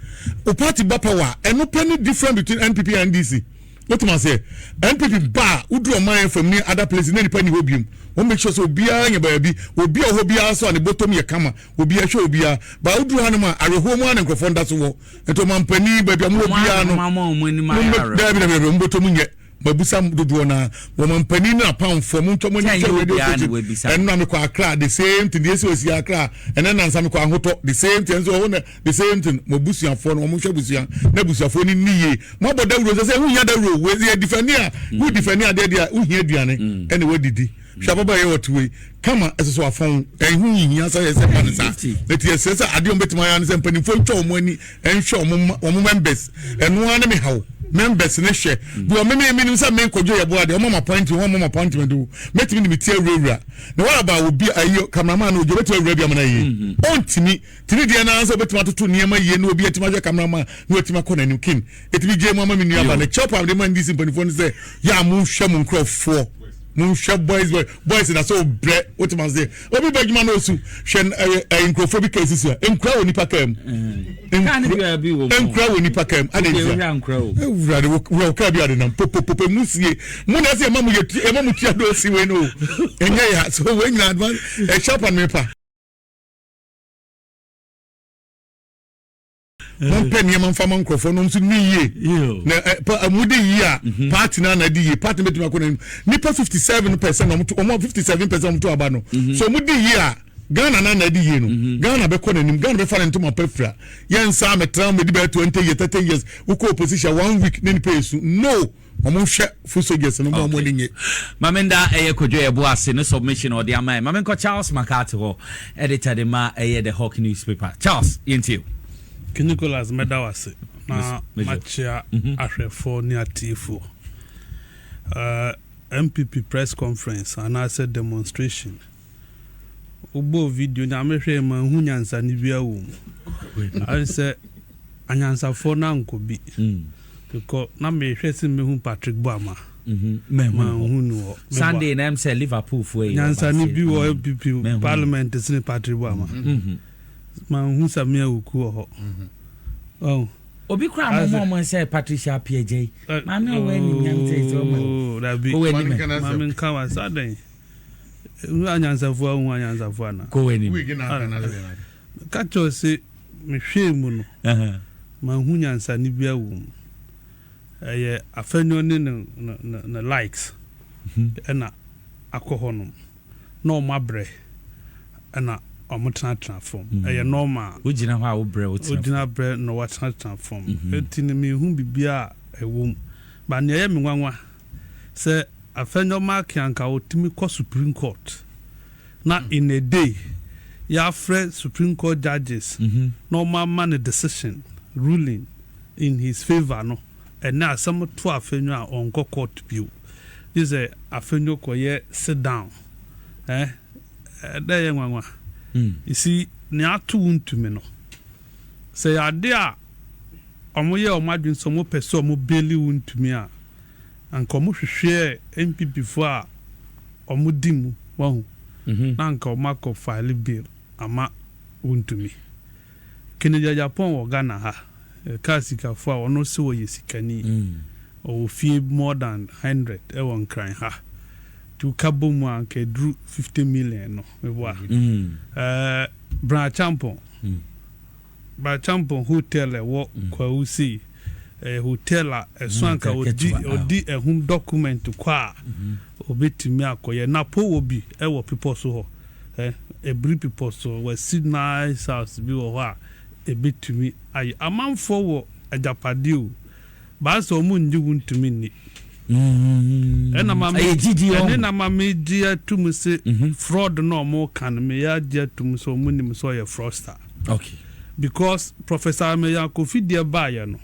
O party ba power, ɛno pɛ ne difference between NPP and NDC wotumi aseɛ. NPP ba a woduru ɔman fam ne other places na nipa ni hɔ biom, wɔn make sure sɛ obiara nya baabi, obi a ɔhɔ biara so a ne bɔtɔm yɛ kama, obiara hwɛ obiara ba. Woduru hanom a awerɛhoɔ mu a na nkurɔfoɔ nda so wɔ nti ɔmampanin baabi a mowɔ biara no daabi daabi daabi mbɔtɔm nyɛ mabusa dodoɔ na wɔmampanin ne apamfoɔ mo ntwa mo ani twɛ radio station. Ɛno na mekɔ Accra, the same thing deɛ esi osi Accra ɛnɛ nansa mekɔ Ahotɔ, the same thing nso ɔhɔ na the same thing. Mo abusuafoɔ no wɔn hwɛ abusua na abusuafoɔ no ni yie mo abɔ dawuro sɛ sɛ wohia dawuro wei yɛ difɛni a wo difɛni adeɛ deɛ wohia aduane ɛna wadidi hwɛ ababa yɛ wɔte wei kama ɛsɛ so afɔn ɛho nhia sɛ yɛsɛ ba ne saa eti ɛsɛ sɛ adeɛ wɔn bɛtumi ayɛ ne sɛ mpanimfoɔ ntwa wɔn ani nhwɛ wɔn members. Ɛno ara ne me haw, members ne hwɛ bi wɔn mímí mínim sɛ mi nkɔdwo yɛ bo adeɛ wɔn ama appointment, wɔn ama appointment o mɛtumi de mi ti awurawura na wɔn aba obi ayi cameraman no ojú obɛtumi awura bi ama na yie ɔntumi tini deɛ naa sɛ obɛtumi atoto nneɛma yie na obi atumi ahwɛ cameraman na watumi akɔ n'anim kin etumi gye mu ama mi nua ba ne kyɛw pam de ma NDC mpanimfoɔ no sɛ yɛ a mo nhwɛ mo nkurɔfoɔ, mo nhwɛ boys boys boys na sɛ ɔbrɛ wotumi ase obi bɛ adwuma na osu hwɛ ɛyɛ ɛyɛ nkurɔfoɔ bi kaa esisi a nkura wɔ nipa kaa mu, nkura wɔ nipa kaa mu adi ntia ewura de wura kaa bi ade nam popopopo emu sie mu na ɛsɛ ɛma mu yɛ ɛma mu tua do osi wei no ɛnyɛ ya so wei nyina advance ɛhyɛ pa mepa. Mompɛ nneɛma mfa ma nkurɔfoɔ no nso ni yie na ɛ pa mo de yie a mhm. Party na na di yie, party bɛtumi akɔ n'anim. Nipa 57% na wɔn to wɔn 57% wɔn to aba no mhm. So mo di yie a Ghana na na di yie no mhm. Ghana bɛkɔ n'anim, Ghana bɛfa ne ntoma pɛ fira yɛn nsa mɛtena mɛdi bɛyɛ 20 years, 30 years wokɔ opposition one week ne nipa esu no wɔn hwɛ foot soldiers no mo wɔn ani nye. Maame nda ɛyɛ Kodwo yɛ bo ase ne submission ɔde ama yɛ. Maame nkɔ Charles McCarthy hɔ, editor de ma ɛyɛ The Hawk newspaper. Charles, yɛntie o. King Nicholas, mɛda wo ase na makyea ahwɛfoɔ ne atiefoɔ. NPP press conference anaasɛ demonstration, wobɔɔ video no a mehwɛɛ manhu nyansane biara wɔ mu. Ayɛ sɛ anyansafoɔ no ankɔ bi. Because na mehwɛ sɛ mehu Patrick Boamah. Manhu no hɔ. Sunday na ɛm sɛ Liverpool foɔ yi. Nyansane bi wɔ NPP parliament sene Patrick Boamah. Manhu Samia Wuku wɔ hɔ. Wahu? Obi koraa mo mo ɔmo sɛ Patricia Appiah Gyei. Maame ɔwɔ anim nyam sɛ sɛ ɔmo. Oh, dabi. Kɔ w'anim ɛ. Maame nka wa sa dɛn. Hu anyansafo a hu anyansafo ana. Kɔ w'anim. Ka kyerɛ sɛ mehwɛɛ mu no. Manhu nyansani bi wɔ mu. Ɛyɛ Afenyo ne ne ne likes ɛna akɔ hɔnom. Na wɔn abrɛ ɛna wɔn tenatena fam. Ɛyɛ normal. Wogyina hɔ a wobrɛ wotena fam. Wogyina brɛ na wɔatenatena fam. Enti no menhu biribiara a ɛwɔ mu. But nea ɛyɛ me nwanwa sɛ Afenyo Markin anka ɔtumi kɔ Supreme Court na in a day yɛafrɛ Supreme Court judges na wɔama no decision, ruling in his favour no, ɛnnɛ asɛm to Afenyo a ɔnkɔ court bio. Gye sɛ Afenyo kɔyɛ sit down. Eh, ɛdɛ ɛyɛ nwanwa. You see, nea ato wo ntumi no, sɛ ɛyɛ ade a wɔyɛ wɔn adwene sɛ wɔpɛ sɛ wɔbeli wo ntumi a, anka wɔhwehwɛɛ NPP foɔ a wɔdi mu, wahu, na anka wɔakɔ file bill ama wo ntumi. Kennedy Agyapong wɔ Ghana ha, yɛka asikafoɔ a, ɔno se ɔyɛ sikani. Ɔwɔ fie more than 100 wɔ Nkran ha. Nti woka bɔ mu a, anka ɛduru 50 million no, meboa. Ɛɛ, Bra Acheampong. Bra Acheampong hotel a ɛwɔ Kwawu sei, ɛyɛ hotel a ɛso anka ɔdi ɔdi ɛho document kɔ a, ɔbɛtumi akɔyɛ. Napo wɔ bi wɔ bepɔ so hɔ. Ɛ, Abiri bepɔ so, wasi nice house bi wɔ hɔ a ɛbɛtumi ayɛ. Amanfoɔ wɔ agyapadeɛ o, but asɛ wɔn nnye wo ntumi nni. Ɛna ma me, Ɛyɛ gyidie ɛne ɔho. na ma megye atum se fraud no a wɔka no, meyɛ agye atum sɛ wɔn nim sɛ ɔyɛ fraudster. Okay. Because Professor Ameyaw Kofi deɛ baayɛ no,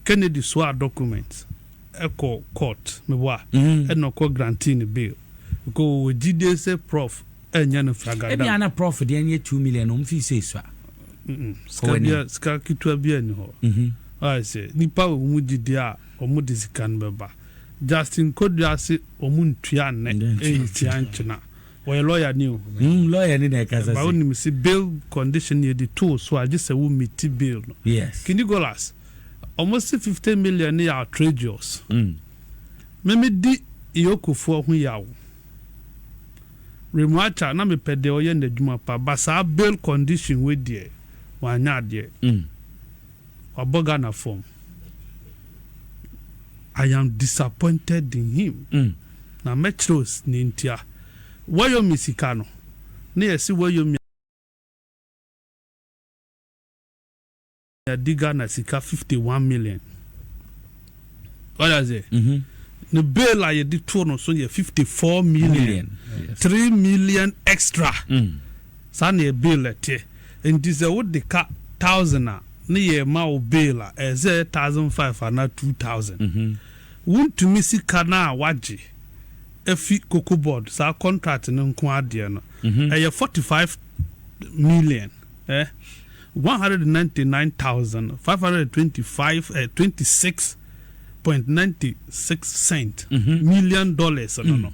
Kennedy soaa document ɛkɔ court, meboa, ɛna ɔkɔ grantee no bail. Because wɔwɔ gyidie sɛ prof ɛnyɛ no fragadam. Ebia na prof deɛ no yɛ 2 million, wɔn fi sɛ esua. Sika bia, sika ketewa bi ani hɔ. Ayɛ sɛ nipa wɔ mu gyidie a wɔn de sika no bɛba. Justin Kodua se wɔn ntua nnɛ, ɛntua nkyena. Wɔyɛ lawyer ni o. Lawyer ni na ɛkasa Ba se. wonim se bail condition yɛ de too so a gye sɛ wo meet bail no. Kinigolas, wɔn se 50 million no yɛ outrageous. Me me di EOCO foɔ ho yaw. Remuacha na mepɛ deɛ ɔyɛ n'adwuma pa but saa bail condition wei deɛ wanyɛ adeɛ. Wabɔ Ghana fam. I am disappointed in him. Na mɛkyerɛ wo nea ntia. Wayomi sika no, na yɛse Wayomi adi Ghana sika 51 million. What does it? Ne bail a yɛde too no so yɛ 54 million. Million. Yes. 3 million extra. Saa na yɛ bail ɛteɛ. Nti sɛ wode ka 1,000 a ne yɛ ma wo bail a, ɛyɛ sɛ ɛyɛ 1,500 anaa 2,000. Wontumi sika no a wagye afi Cocoa Board saa contract no nko adeɛ no, ɛyɛ 45 million 199,525 26.96 cent million dollars no.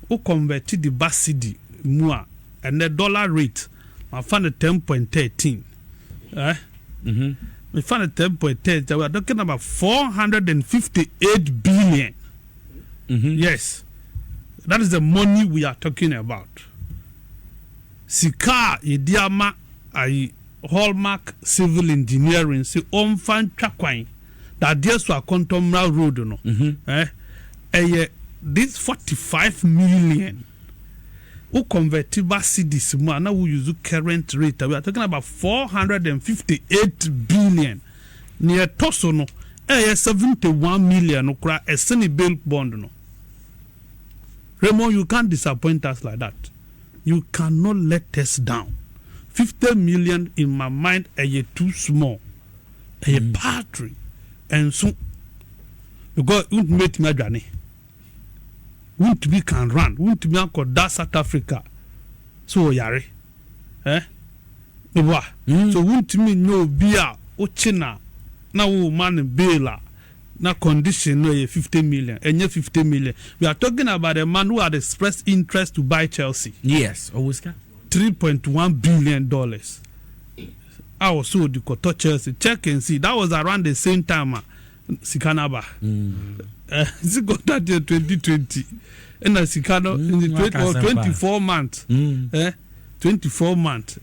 Wo convert de ba cedi mu a, ɛnɛ dollar rate mafa no 10.13, mefa no 10.13, we are talking about 458 billion. Yes, that is the money we are talking about. Sika a yɛdi ama ayi Hallmark Civil Engineering sɛ ɔmfa ntwa kwan dadeɛ so Akɔntɔmmra road no, ɛyɛ this 45 million. Wo convert ba cedis mu a na wo use current rate, we are talking about 458 billion. Nea ɛtɔ so no ɛyɛ 71 million no koraa ɛsene bail bond no. Raymond, you can't disappoint us like that. You cannot let us down. 50 million in my mind ɛyɛ too small, ɛyɛ paltry ɛnso, because wontumi etumi adwane, wontumi can run, wontumi akɔda South Africa so wɔyare meboa so wontumi nyɛ obi a wokye na wo ma no bail a na condition no ɛyɛ 50 million. Ɛnyɛ 50 million. We are talking about a man who had expressed interest to buy Chelsea. Yes, ɔwɔ sika. $3.1 billion. a ɔsɛ ɔde kɔtɔ Chelsea. Check and see, that was around the same time a sika no aba. Si contract yɛ 2020 ɛna sika no in the 24 months. 24 months.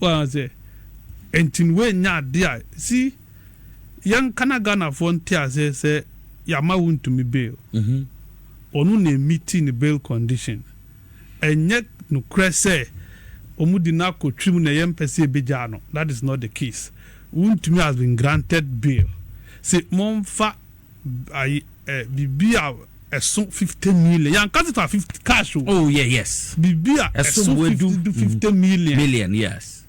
Wɔn sɛ nti wei nya ade a si yɛn kana Ghanafoɔ nte aseɛ sɛ yɛama Wontumi bail. Ɔno na emeet ne bail condition. Ɛnyɛ nokorɛ sɛ ɔmo di no akɔ twim na yɛn mpɛ sɛ ebegya no. That is not the case. Wontumi has been granted bail. Sɛ momfa ayi biribi a ɛso 50 million, yɛn kasa fa 50 cash o. Oh yeah, yes. Biribi a ɛso 50 million. Million, yes.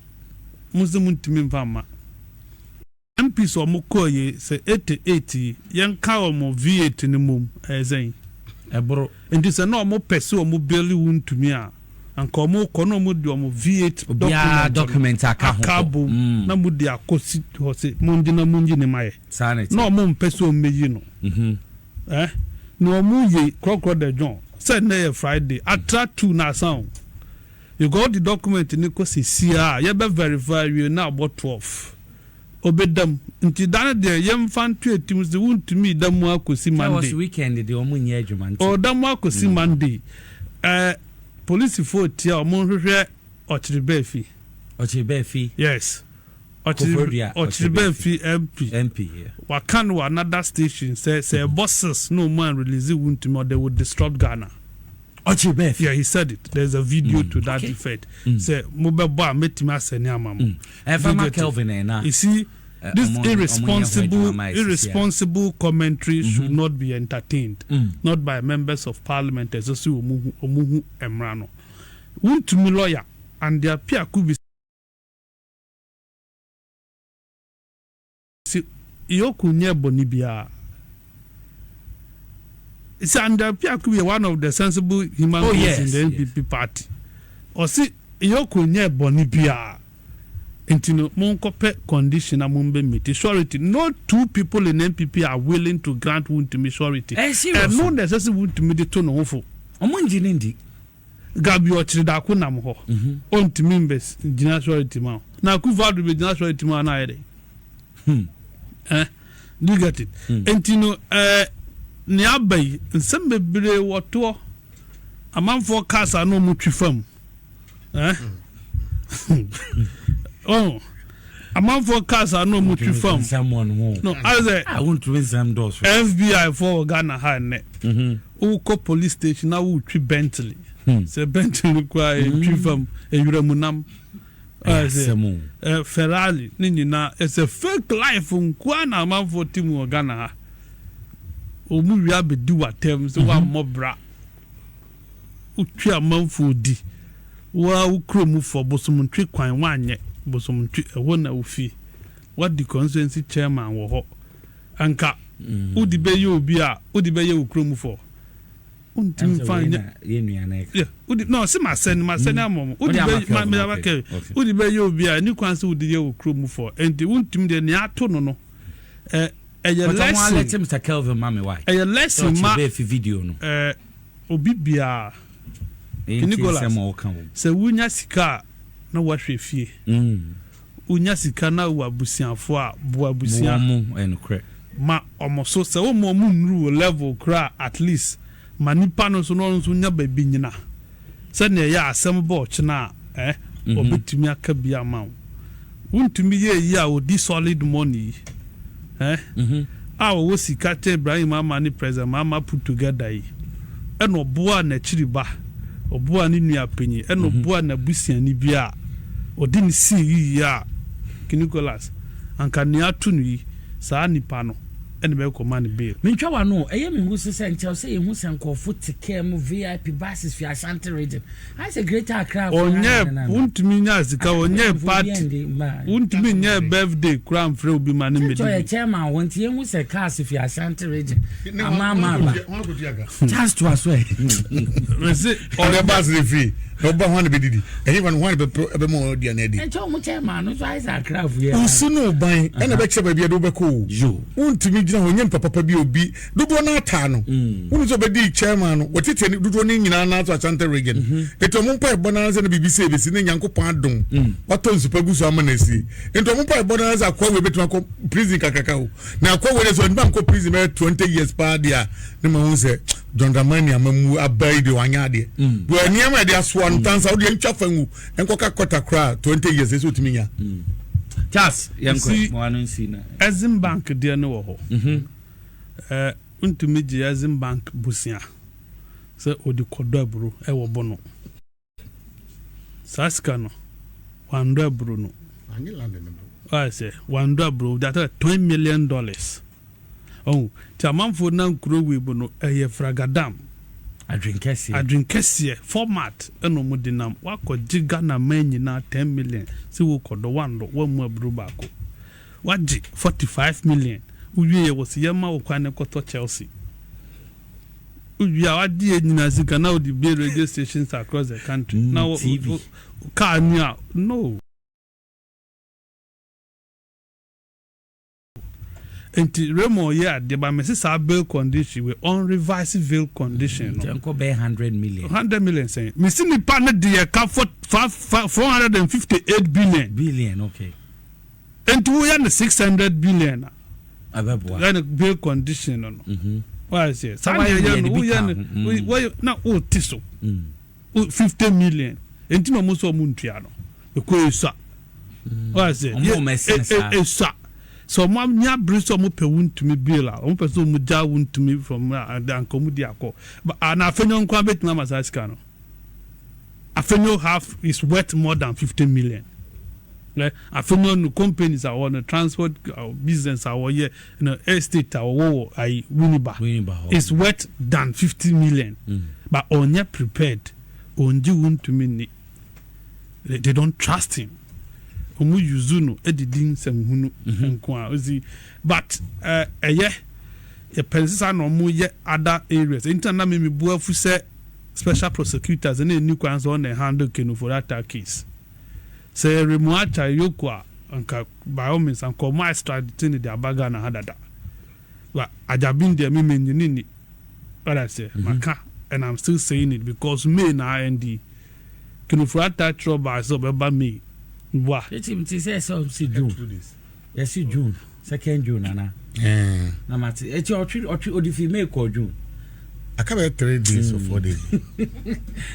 Mo sɛ mo ntumi nfa ma MPs a wɔn kɔɔ yi sɛ 88 yi, yɛn ka wɔn V8 ne mom ɛyɛ sɛn? Ɛboro. Nti sɛ na wɔn pɛ sɛ wɔn bail Wontumi a, anka wɔn kɔ na wɔn de wɔn V8 Obiara document aka ho aka kɔ. bom na mo de akɔ si hɔ sɛ mo ngye na mo ngye ne ma yɛ. Saa na ɛte. Na wɔn mpɛ sɛ wɔn bɛyi no na wɔn yɛ korɔkorɔ de John sɛ ne yɛ Friday atra 2 na asan o. You got the document ne kɔ sisi a yɛbɛ verify wie na abɔ 12 obɛdam. Nti da no deɛ, yɛmfa nto etim sɛ Wontumi da mu akɔsi Sɛ Monday. wɔsi weekend deɛ, ɔmo nyɛ adwuma nti. Ɔda mu akɔsi Monday. Polisifoɔ tia ɔmo nhwehwɛ Ɔkyerɛ Baafi. Ɔkyerɛ Baafi. Yes. Koforidua. Ɔkyerɛ Baafi MP. MP, yeah. Waka no wɔ another station sɛ ɛbɔ 6 na ɔmo an release Wontumi, ɔde will disrupt Ghana. Ɔkyerɛ Baafi. Yeah, he said it. There's a video to that effect. Sɛ mo bɛ bɔ a, mɛtumi asɛne ama mo. Ɛfama You get it? Kelvin ɛ na. You see, this irresponsible ɔmo nyɛ ho adwuma ma ɛsisi a. irresponsible commentary should not be entertained, not by members of parliament. Ɛsɛ sɛ ɔmo hu mmara no. Wontumi lawyer and their peer could be si EOCO nyɛ bɔnni biara. See, and their could be one of the sensible human beings in the NPP party. Ɔsi EOCO nyɛ bɔnni biara. Nti no monkɔpɛ condition na mombɛ meet surety. No two people in NPP are willing to grant Wontumi surety. Serious. Ɛno na ɛsɛ sɛ Wontumi de to ne ho fo. Ɔmo ngye ne ndi. Gabi ɔkyerɛ daako nam hɔ, ɔntumi mbɛ gyina surety ma o. Na Akufo Addo bɛ gyina surety ma o na ayɛ dɛ. Do you get it? Nti no nea aba yi, nsɛm bebree wɔ toɔ. Amanfoɔ cars a na ɔmo twi fam. Oh, amanfoɔ cars a na ɔmo twi fam. Nsɛm wɔ no ho. No, ayɛ sɛ A wontumi nsɛm dɔɔso. FBI foɔ wɔ Ghana ha nnɛ. Wokɔ police station na wotwi Bentley. Sɛ Bentley koraa ɛtwi fam, ewura mu nam. Ɛyɛ Ayɛ sɛ, asɛm o. Ferrari ne nyinaa ɛsɛ fake life nkoa na amanfoɔ ti mu wɔ Ghana ha. Ɔmu wia abɛdi w'atɛm sɛ woammɔ bra. Wotwi amanfoɔ di. Waa, wo kurom fɔ Bosomntwe kwan woanyɛ Bosomntwe ɛhɔ na wofie. Wadi constituency chairman wɔ hɔ. Anka wode bɛyɛ obi a wode bɛyɛ wo kurom fɔ. Wontumi mfa nyɛ. Yɛ nua na ɛka. Yeah, wode no sɛ masɛne ama mo. Wode Wode ama bɛ ma Kelvin, ma okay, Kelvin. Wode bɛyɛ obi a ɛni kwan sɛ wode yɛ wo kurom fɔ. Enti wontumi deɛ, nea ato no ɛyɛ But ɔmo lesson. alert Mr Kelvin ma me why. Ɛyɛ lesson ma Ɔkyerɛ Baafi video no. Obi biara. Ɛyɛ nti Nicholas, nsɛm a ɔka wɔ mu. sɛ wonya sika a na woahwɛ fie. Wonya sika na wɔ abusuafoɔ a, boa abusua. Boa mo, ɛyɛ nokorɛ. Ma ɔmo so sɛ wɔn ɔmo nnuru wɔ level koraa, at least ma nipa no so na ɔno nso nya baabi nyina sɛnea ɛyɛ asɛm bɔ ɔkyena a ɔbɛtumi aka bi ama wo. Wontumi yɛ yi a ɔdi solid money yi a ɔwɔ sika kyɛ Ibrahim Mahama ne President Mahama put together yi, ɛna ɔboa n'akyiri ba, ɔboa ne nua panyin, ɛna ɔboa n'abusuani bi a ɔde ne sii yiye a Nicholas anka nea ato no yi, saa nipa no ɛna bɛkɔ ma ne bail. Mentwa wa no, ɛyɛ me hu sɛ nkyɛw sɛ yɛhu sɛ nkɔɔfo te kaa mu, VIP buses fi Ashanti Region, ayɛ sɛ Greater Accra. Ɔnyɛ wontumi nya sika, ɔnyɛ party, wontumi nyɛ birthday kura nfrɛ obi ma ne mmedi. Mmedi. Ɔyɛ chairman wɔ nti yɛhu sɛ cars fi Ashanti Region ama ama aba. Charles to aso ɛ. Mese ɔnyɛ bus ne fi. Na ɔba hwan na bɛdidi? Ɛhe fa no hwan na bɛma wɔn aduane adi? Ɛnkyɛ wɔn kyɛ maa no nso ayɛ sɛ akrafo yɛ. Wosi no ban ɛna bɛkyerɛ baabi a de wobɛkɔ o. Wontumi gyina hɔ nyɛ nipa papa bi obi dodoɔ no ataa no. Mm. Wonu sɛ ɔbɛdi chairman no wɔtete ne dodoɔ no nyinaa naa so Ashanti region. Mm-hmm. Eti wɔn mpa ɛbɔ naa sɛ no biribi sɛ ebesi ne Nyankopɔn adom. Mm. Watɔ nsupa gu so ama na esi. Nti wɔn mpa ɛbɔ naa sɛ akoa wei bɛtumi akɔ prison kakraka o. Na akoa wei de sɛ ɔntumi ankɔ prison bɛyɛ 20 years paa deɛ a ne ma ho sɛ John Dramani amamu aba yi deɛ wanyɛ adeɛ. Mm. Wɔ nneɛma yɛde asoa no tansa wodeɛ ntwa fa ngu nkɔka kɔta koraa 20 years ɛsɛ otumi nya. Mm. Charles yɛnkɔ mo ano nsi na. Exim Bank deɛ no wɔ hɔ. Mhm. Ɛɛ ntumi gye Exim Bank bosia sɛ ɔde kɔdɔ aburo ɛwɔ Bono. Saa sika no wandɔ aburo no. Wayɛ sɛ wandɔ aburo that is $20 million. Ɔhu nti amanfoɔ nam kuro wei mu no ɛyɛ fragadam. Adwenkɛseɛ. Adwenkɛseɛ format ɛna ɔmo de nam wakɔ gye Ghana man nyinaa 10 million sɛ wokɔdɔ wandɔ wammu aburo baako wagye 45 million wowie yɛ wɔ si yɛma wo kwan ne kɔtɔ Chelsea wowie a wagye yɛ nyinaa sika na wode bie radio stations across the country na wo TV. Car ni a no nti Raymond yɛ adeɛ ba mɛ saa bail condition wei on revise bail condition no. Nkyɛn kɔ bɛyɛ 100 million. 100 million sɛn mesi nipa ne de yɛ ka for five five 458 billion. Billion, okay. Nti woyɛ no 600 billion a. Abɛboa. Yɛ no bail condition no. Wayɛ sɛ saa na yɛ no woyɛ no wɔyɛ na wote so 50 million nti na ɔmo nso ɔmo ntua no ekɔ esua wayɛ sɛ esua sɛ ɔmo anya abere sɛ ɔmo pɛ Wontumi bail a ɔmo pɛ sɛ ɔmo gya Wontumi from anka ɔmo di akɔ na Afenyo nkwa betumi ama saa sika no. Afenyo half is worth more than 50 million. Afenyo no companies a wɔwɔ no transport business a wɔyɛ no estate a wɔwɔ wɔ ayi Winneba is worth than 50 million. But ɔnyɛ prepared ɔngye Wontumi ni they don't trust him ɔmo use no edidi nsɛmhunu nko a osi but ɛyɛ yɛpɛ nsesa na ɔmo yɛ other areas nti na mi mi bu afu sɛ special prosecutors ɛna eni kwan sɛ ɔna handle Ken Ofori-Atta case sɛ Raymond Archer Yoko a nka by all means nka ɔmo extradite ne de aba Ghana ha dada but Agyabin deɛ mi mi nyini ni what I say maka and I'm still saying it because May na nd Ken Ofori-Atta kyerɛ ɔbaa sɛ ɔbɛba May wa. Eti ti sɛ ɛsɛ ɔsi June yɛsi June second June nana na ma ti eti ɔtwi ɔtwi odi fi May kɔ June. Aka bɛ 3 days or 4 days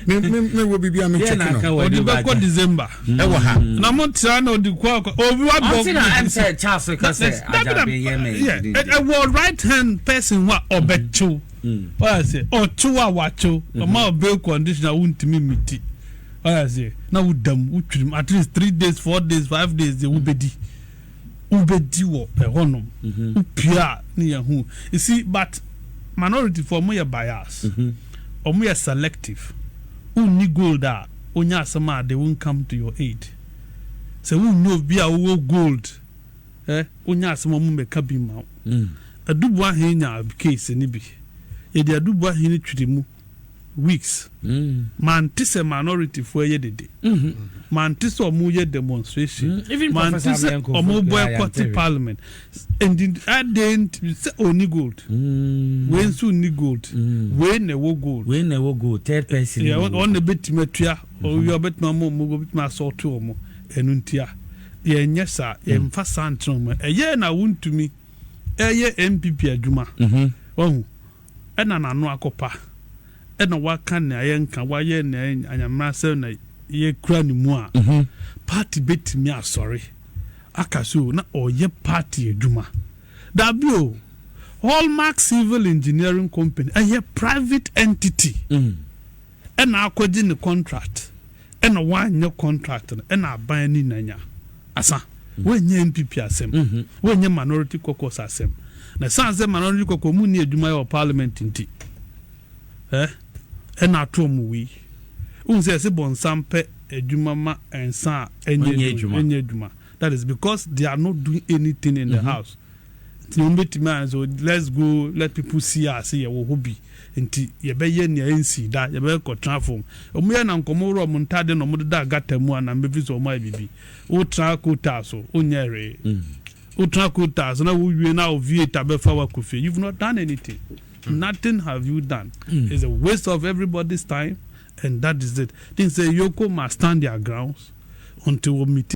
me me me wo bibi a me check no. Ɔde bɛkɔ December. Ɛwɔ ha. Na mo tira na ɔde kɔ akɔ obi wa bɔ. Ɔnti na ɛm sɛ Charles ka sɛ Agyabin yɛ mɛ. Ɛwɔ right hand person hɔ a ɔbɛkyew ɔyɛ sɛ ɔkyew a wakyew ɔma ɔbail condition a wontumi miti ɔyɛ sɛ na wodam wotwirim at least 3 days 4 days 5 days de wobɛdi wobɛdi wɔ ɛhɔnom wopie a ne yɛ ho you see. But minority fo ɔmo yɛ bias, ɔmo yɛ selective. Wonni gold a wonya asɛm a they won't come to your aid. Sɛ wonni obi a wowɔ gold ɛ wonya asɛm a ɔmo mmɛka bi ma wo. Adu Boahen nya case ni bi yɛde Adu Boahen twiri mu weeks mante sɛ minority fo ɛyɛ dede, mante sɛ ɔmo yɛ demonstration, Even mante Professor sɛ Abianko ɔmo Fokuya boycott Yanteri. parliament. Nti adan sɛ oni gold wei nso ni gold wei na ɛwɔ gold. Wei na ɛwɔ gold, third person. Yeah, ɔn na ebetumi atua ɔwi ɔbɛtumi ama ɔmo ɔbɛtumi asɔɔto ɔmo ɛnu ntia yɛnyɛ saa yɛnfa saa ntena ɔmo ɛyɛ na Wontumi ɛyɛ NPP adwuma ɔhu ɛna n'ano akɔpa ɛna waka nea yɛnka wayɛ nea anyamera sɛ na yɛkura ne mu a party bɛtumi asɔre aka so na ɔyɛ party adwuma dabi o. Hallmark Civil Engineering Company ɛyɛ private entity ɛna akɔgye ne contract ɛna wanyɛ contract no ɛna aban ni nanya asa wɔnyɛ NPP asɛm wɔnyɛ minority caucus asɛm na san sɛ minority caucus mu ni adwuma yɛ wɔ parliament nti ɛna ato ɔmo wei ohun sɛ ɛsɛ bɔnsam pɛ adwuma ma nsa a Ɔnyɛ ɛnyɛ adwuma. Ɛnyɛ adwuma. That is because they are not doing anything in the house. Nti wɔn bɛtumi ayɛ so let's go let people see us yɛ wɔ hɔ bi nti yɛbɛyɛ nea ɛnsii da yɛbɛyɛ kɔtena fam. Wɔn yɛ na nkɔmɔ worɔ wɔn ntaade na wɔn deda gata mu a na mbɛfi sɛ wɔn ayɛ biribi. Wotra kota so wonyɛ hwee. Wotra kota so na wowie na wo V8 abɛfa wo akɔ fie. You've not done anything. Nothing have you done. It's a waste of everybody's time and that is it. Think sɛ Yoko must stand their grounds until wɔ meet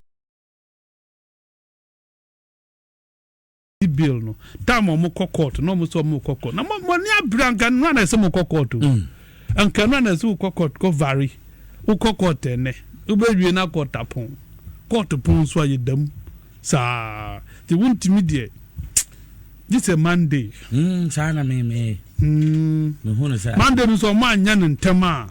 bill no time a wɔn kɔ court na wɔn sɛ wɔn kɔ court na mo mo ani abere anka nnura na ɛsɛ mo kɔ court o mm. anka nnura na ɛsɛ wokɔ court kɔ vari wokɔ court ɛnɛ wobɛwie na court apɔn court pɔn nso a yɛ dam saa te wontumi deɛ gye sɛ Monday. Mm, saa na me me. Mm. Me hu no sɛ. Monday no nso ɔmo anya no ntɛm a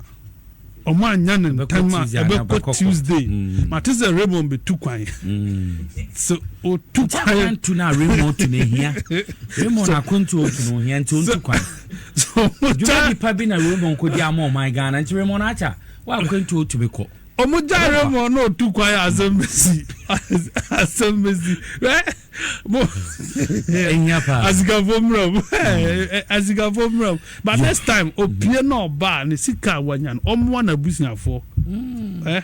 ɔmo anya no ntɛm a ɛbɛkɔ Tuesday. Mm. Mate sɛ Raymond bɛtu kwan. Mm. So otu kwan. Akwantu na Raymond tu na ehia. Raymond akwantu otu na ohia nti ontu kwan. So dwuma nipa bi na Raymond kɔ di ama ɔman Ghana nti Raymond acha wa akwantu otu bɛkɔ. Ɔmo gya Raymond na otu kwan asɛm bɛsi asɛm bɛsi. Mo Ehia paa. Asikafo mmerɛ mu. Asikafo mmerɛ mu. But next time opie na ɔba a ne sika a wanya no ɔmmoa n'abusuafoɔ. Ɛ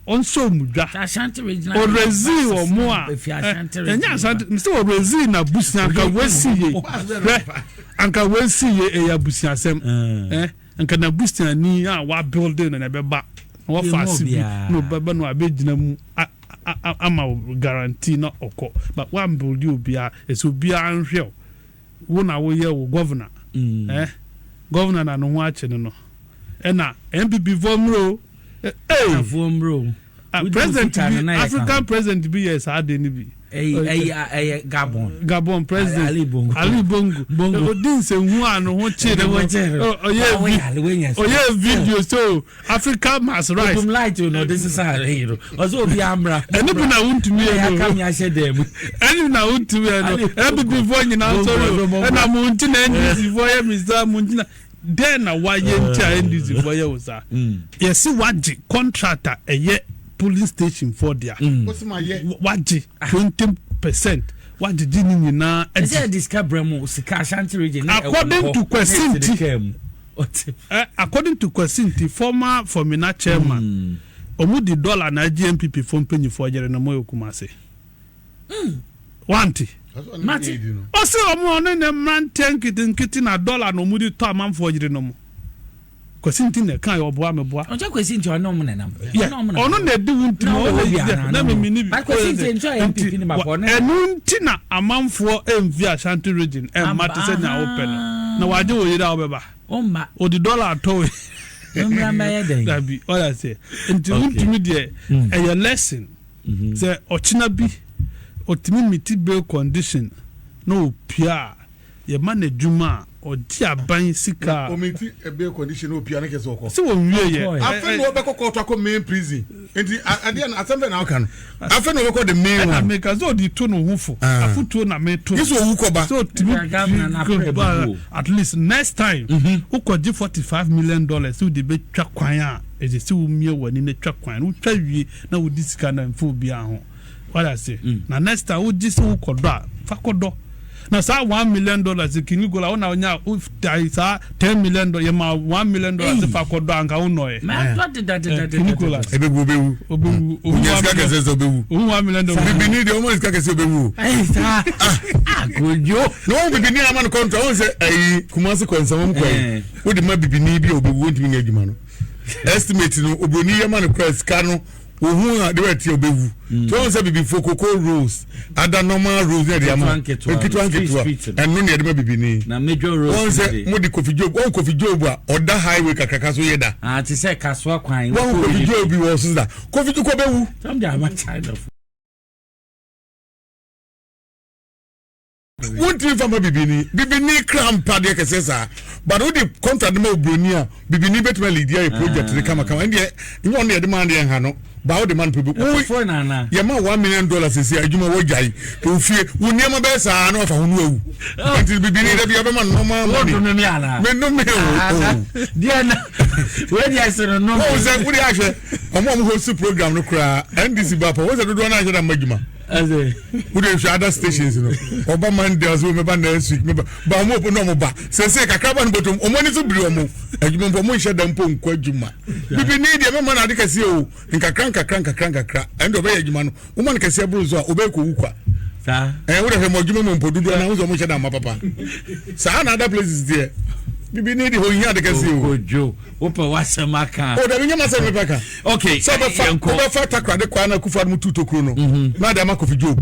ɔnsɔ mu dwa. Ashanti regional. Ɔrezi wɔn a ɛnyɛ Ashanti sɛ ɔrezi n'abusua anka wesi ye hwɛ anka wesi ye ɛyɛ abusuasɛm. Ɛ nka n'abusuani a wa building no na ɛbɛba na wafa ase bi na ɔbɛba na wabɛgyina mu. ama wo guarantee na ɔkɔ but wa build obiara ɛsɛ obiara nhwɛ wo wo na woyɛ wo governor mm. eh governor na ne ho akye no no ɛna NPP foɔ mmerɛ o eh ah, president bi African president bi yɛ saa de no bi ɛyɛ Gabon Gabon president Ali Bongo Ali Bongo Bongo odi nsɛnhu a ne ho kye ne ho ɔyɛ ɔyɛ video so Africa must rise. Odum light o na ɔde sisa ayi no. Ɔsɛ obi amra. Ɛno bi na wontumi yɛ no. Ɛna yɛaka mi ahyɛ dan mu. Ɛno bi na wontumi yɛ no. NPP foɔ nyinaa sɔre o. Ɛna mo nti na NDC foɔ yɛ mi saa mo nti na. Dɛn na wayɛ nti a NDC foɔ yɛ wo saa? Yɛsi wagye contract a ɛyɛ polling station foɔ dea. Wagye 20%. Wagyegye ne nyinaa adi. Ɛsɛ yɛde sika brɛ mo sika Ashanti region. According to Kwesi Nti. Eh, according to Kwesi Nti, former Fomina chairman, ɔmo mm. di dollar na agye NPP fo mpanyinfoɔ yere no mo yɛ Kumasi. Mm. Wante. Mate. Ɔse ɔmo ɔne ne mmeranteɛ nketenkete na dollar na ɔmo de tɔ amanfoɔ yere no mo. Kwesi Nti na ɛka yɛ ɔboa me boa. Ɔkyɛ Kwesi Nti ɔne ɔmo nenam. Yeah, ɔno na ɛdi wo ntoma ɔno na na me mini bi. Kwesi Nti nti ɔyɛ NPP ne ma pɔ ne. Ɛno nti na amanfoɔ ɛmfi Ashanti region ɛmma te sɛ nea wopɛ no. Na wagye wo yere a wobɛba. Ɔmma. Ɔde dɔla atɔ wo. Mmra mmɛyɛ dɛn. Dabi ɔyɛ sɛ nti wontumi deɛ ɛyɛ lesson sɛ ɔkyena bi ɔtumi meet bail condition na ɔpue a. Yɛma no adwuma a, ɔgye aban sika a. Ɔmiti bail condition na opia ne kɛse ɔkɔ. Sɛ wɔnwie yɛ. Afei na ɔbɛkɔ kɔɔto akɔ main prison. Nti adeɛ no asɛm bɛ na ɔka no. Afei na ɔbɛkɔ the main one. Ɛna meka sɛ ɔde to ne ho fo. Afotuo na meto no. Gye sɛ owu kɔba. Sɛ ɔtumi ba at least next time wokɔgye $45 million sɛ wode bɛtwa kwan a, ɛsɛ sɛ womia w'ani na twa kwan no. Wotwa wie na wodi sika no a, mfa obiara ho. Wate ase? Na next time wogye sɛ wokɔdɔ a, fa kɔdɔ. Na saa $1 million kini gola wo na wonya wo tai saa $10 million yɛ ma $1 million fa kɔdɔ anka wo nɔɛ. Mɛdɔ dedadedadeda. Kini gola. Ebewu obewu. Obewu. Onya sika kɛse sɛ obewu. Owu $1 million. Bibini deɛ ɔmo sika kɛse obewu. Ɛyi saa. Akojo. Na wɔn bibini ama no kɔntra wɔn sɛ ɛyi Kumasi kɔ nsɛm kɔ yi. Wodi ma bibini bi a obewu ontumi nyɛ adwuma no. Estimate no obroni yɛ ma no kura sika no. Ohun a de bɛ ti obewu. Mm. Tí wɔn sɛ bibifo cocoa rolls ada normal rolls ní ɛde ama nketewa nketewa ɛno ní ɛde ma bibini. Na major rolls wɔn sɛ mo di kofi job wɔn kofi job a ɔda highway kakraka so yɛ da. Ah ti sɛ kasuwa kwan. Wɔn kofi job bi wɔ so da kofi job kɔ bɛ wu. Sɔm de ama China fo. Wontumi nfa ma bibini. Bibini kra mpa deɛ kɛseɛ saa. But wode contract no ma obroni a, bibini bɛtumi alidi ayɛ project no kama kama. Ɛndeɛ, nyɛ ɔno yɛde ma deɛ nha no. Ba wode ma no pɛ bi. Yɛma $1 million sisi a, adwuma wagyae. Ofie, wo nneɛma bɛyɛ saa na wafa ho no awu. Nti bibini da bi abɛma no normal money. Wodome me anaa? Menome o. Deɛ na, wei deɛ sɛ no nome. Wɔn sɛ, wode ahwɛ, ɔmo a ɔmo host program no koraa, NDC ba pa, wɔn sɛ dodoɔ no anhyɛ da mma adwuma. Wode hwɛ other stations no, ɔba Monday ɔsɛ mɛba next week mɛba, ba ɔmo opo na ɔmo ba sɛsɛ kakra ba no bɔtɔm, ɔmo ani so biri ɔmo adwuma mpo, ɔmo nhyɛ da mpo nkɔ adwuma. Bibi ni deɛ mɛma no ade kɛseɛ o, nkakra nkakra nkakra nkakra, ɛnde ɔbɛyɛ adwuma no, woma no kɛseɛ boro so a ɔbɛyɛ kɔwu kwa. Ɛɛ wode hwɛ mo adwuma mu mpo dodoɔ na wosɛ ɔmo nhyɛ da mma papa saa na other places deɛ bibi ni deɛ ɔhia ade kɛseɛ o. Kojo, wopɛ w'asɛm aka. O dabi nyɛ m'asɛm mepɛ ka. Okay, sɛ ɔbɛfa yɛnkɔ. ɔbɛfa takoradi kwan na Akufo-Addo mu tu tokuro no na ade ama Kofi Job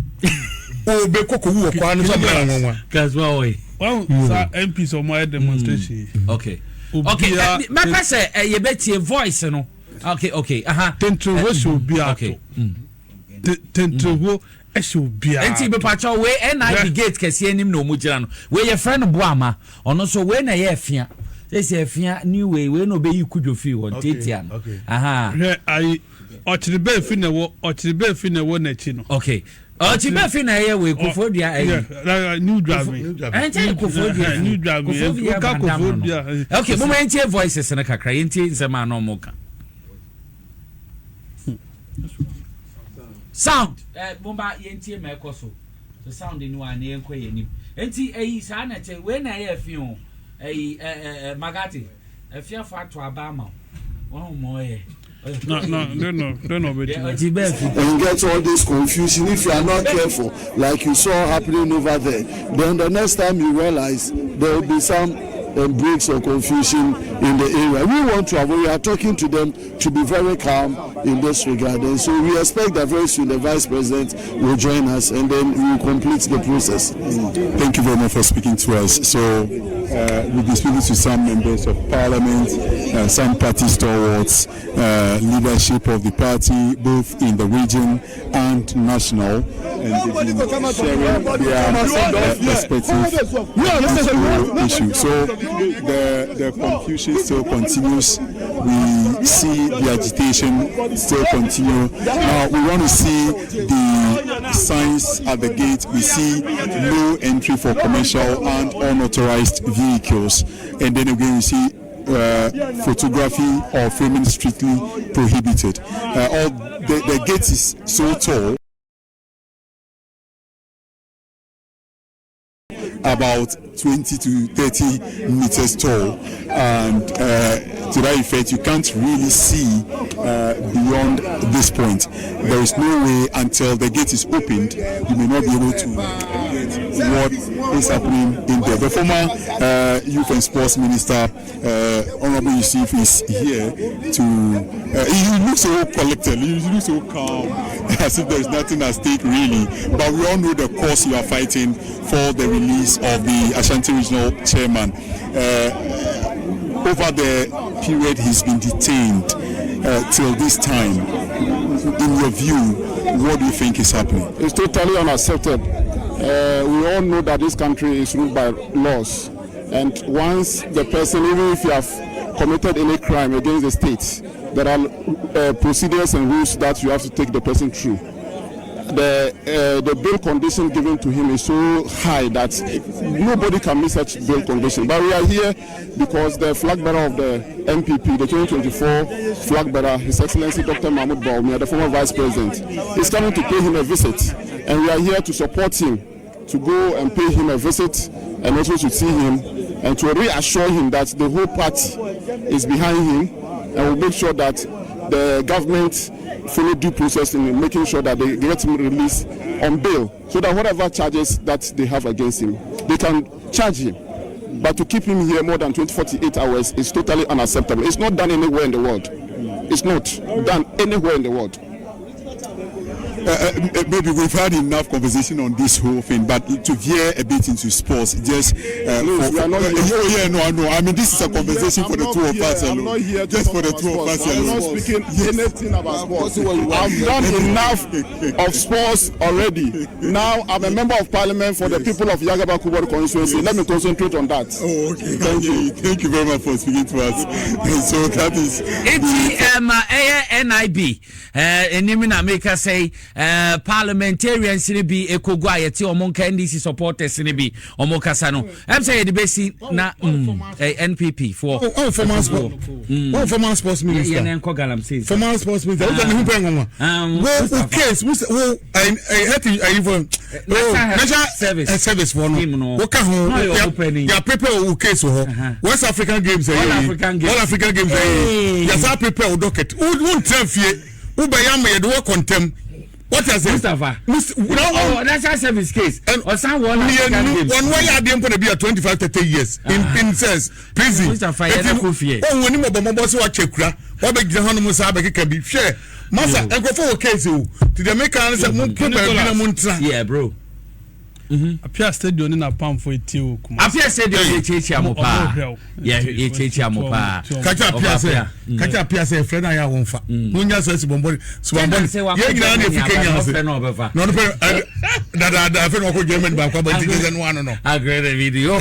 obe kɔkɔ wu wɔ kwan no so abena na nwanwa. Kasua ɔyɛ. Wɔn sa MPs ɔmo ayɛ demonstration yi. Okay. Okay, mɛpɛ sɛ yɛbɛtie voice no. Okay, okay, aha. Tentreho hyɛ obi ato. Tentreho hyɛ obiara. Nti mepakyɛw wei NIB gate kɛseɛ anim na ɔmo gyina no. Wei yɛfrɛ no Boama. Ɔno nso wei na ɛyɛ Afia. Sɛsɛ Afia new wei wei na ɔbɛyi Kudwo fii hɔ ntiatia no. Aha. Hwɛ ayi ɔkyere bɛɛ fi na ɛwɔ ɔkyere bɛɛ fi na ɛwɔ n'akyi no. Okay. Ɔkyere bɛɛ fi na ɛyɛ wei Kofoɔ Dua ayi. New Dwame. Ɛnkyɛn Kofoɔ Dua fi. New Dwame. Kofoɔ Dua Bandam no. Okay, mo ma yɛntie voices no kakra yɛntie nsɛm a na ɔmo ka. Sound eh, momma yɛntie ma ɛkɔ so. So sound ni wa na yɛnkɔ yɛn anim. Enti ɛyi saa na ɛkyɛ wei na ɛyɛ ɛfi o. Ɛyi ɛ ɛ Magate ɛfiafo ato aba ama wo. Wɔn mo ɔyɛ. No, no, no, no, no, no, And get all this confusion if you are not careful, like you saw happening over there. Then the next time you realize there will be some um, breaks or confusion in the area. We want to avoid, we are talking to them to be very calm in this regard. And so we expect that very soon the Vice President will join us and then we will complete the process. Mm. Thank you very much for speaking to us. So uh, we've been speaking to some members of parliament, uh, some party stalwarts, uh, leadership of the party, both in the region and national, and they've been sharing their uh, perspective on this whole issue. So the, the confusion still continues. We see the agitation still continue. Now we want to see the signs at the gate. We see no entry for commercial and unauthorized vehicles. And then again, we see uh, photography or filming strictly prohibited. Uh, all the, the gate is so tall. about 20 to 30 meters tall and uh, to that effect you can't really see uh, beyond this point there is no way until the gate is opened you may not be able to get what is happening in there the former uh, youth and sports minister uh, honorable Yusuf is here to uh, he looks so collected he looks so calm as if there is nothing at stake really but we all know the cause you are fighting for the release of the Ashanti Regional Chairman. Uh, over the period he's been detained uh, till this time, in your view, what do you think is happening? It's totally unacceptable. Uh, we all know that this country is ruled by laws. And once the person, even if you have committed any crime against the state, there are uh, procedures and rules that you have to take the person through the uh, the bail condition given to him is so high that nobody can meet such bail condition. But we are here because the flag bearer of the NPP, the 2024 flag bearer, His Excellency Dr. Mahmoud Bawumia, the former vice president, is coming to pay him a visit, and we are here to support him, to go and pay him a visit, and also to see him and to reassure him that the whole party is behind him and will make sure that the government follow due process in making sure that they get him released on bail so that whatever charges that they have against him, they can charge him. But to keep him here more than 20, 48 hours is totally unacceptable. It's not done anywhere in the world. It's not done anywhere in the world. Uh, uh, maybe we've had enough conversation on this whole thing, but to veer a bit into sports, just uh, Please, for, we are not uh, here. oh yeah, no, I know. I mean, this is a conversation I'm for the not two of here- us I'm alone. not here to Just talk for the about two of sports. us I'm alone. not speaking anything about sports. I've done enough of sports already. Now I'm a member of parliament for the people of Yagaba Kubor constituency. Let me concentrate on that. Oh, okay. Thank you. Thank you very much for speaking to us. So that is. Eti ɛma ɛyɛ NIB ɛɛ anim na meka sɛ. yi eh, parliamentarians no bi ɛkɔgu a yɛte ɔmo nka NDC supporters no bi ɔmo kasa no ɛm sɛ yɛde bɛsi na mm, eh, NPP foɔ Oh, oh, former sport, oh, former sports minister. Yɛn nkɔ galamsey. Former sports minister. O jẹ ne ho pɛ nwanwa. Wo wo case wo wo ayi ayi health ayi fɔ. National service service fɔ no. Wo ka ho ya prepare wo case wɔ hɔ. West African Games ɛyɛ yi. All African Games ɛyɛ yi. Yasa prepare wo docket. Wo wo n tẹ fie. Wo bɛ yam yɛ de wɔ kɔntɛm. What is it? Mustapha. Oh, national service case. Ọ̀sán wọ́n African Games. Wọ́n wọ́n yẹ adeɛ mpo na bi yɛ 25 30 years in in cells prison. Mustapha yɛ dɛ kò fie. Ohun onim ɔbɔmɔbɔ sɛ wakyɛ kura wabɛgyina hɔnom saa abɛkeka bi hwɛ masa nkurɔfoɔ wɔ case o ti deɛ meka ne sɛ mo mpɛ baabi na mo ntena. Yeah bro. Apia stadium ne n'apamfo etie wɔ Kumasi. Apia stadium yɛ kyiakyia mo paa. Yɛ yɛ kyiakyia mo paa. Kakyɛ apia sɛ kakyɛ apia sɛ efrɛ na yɛ awon fa. Mo nya sɛ sibɔnbɔni sibɔnbɔni yɛ nyinaa na efi Kenya ase. Na ɔno pɛ dadaada afei na ɔkɔ Germany baako aba nti kyɛ sɛ no ano no. Agree the video.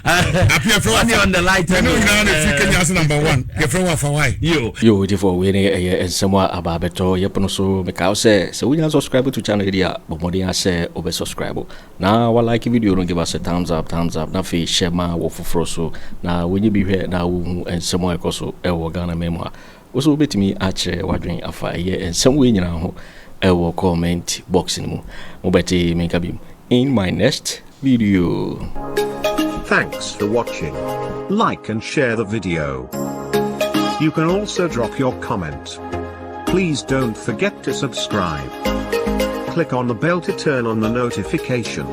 Apia fɛ wa fa. Ɛne nyinaa na efi Kenya ase number one. Yɛ fɛ wa fa wae. Yo. Yo odifoɔ wei ne ɛyɛ nsɛm a aba abɛtɔ yɛ pono so mekae wo sɛ sɛ wonya subscribe to channel yi deɛ a bɔ mmɔden ara sɛ wobɛ subscribe na wa like video no give us a thumbs up thumbs up na afei hyɛ ma wɔ foforɔ so na wɔnyɛ bi hwɛ na wɔhu nsɛm a ɛkɔ so ɛwɔ Ghana man mu a wo so wobɛtumi akyerɛ w'adwene afa ɛyɛ nsɛm wei nyinaa ho ɛwɔ comment box no mu mobɛte menka bi in my next video. Thanks for watching. Like and share the video. You can also drop your comment. Please don't forget to subscribe. Click on the bell to turn on the notification.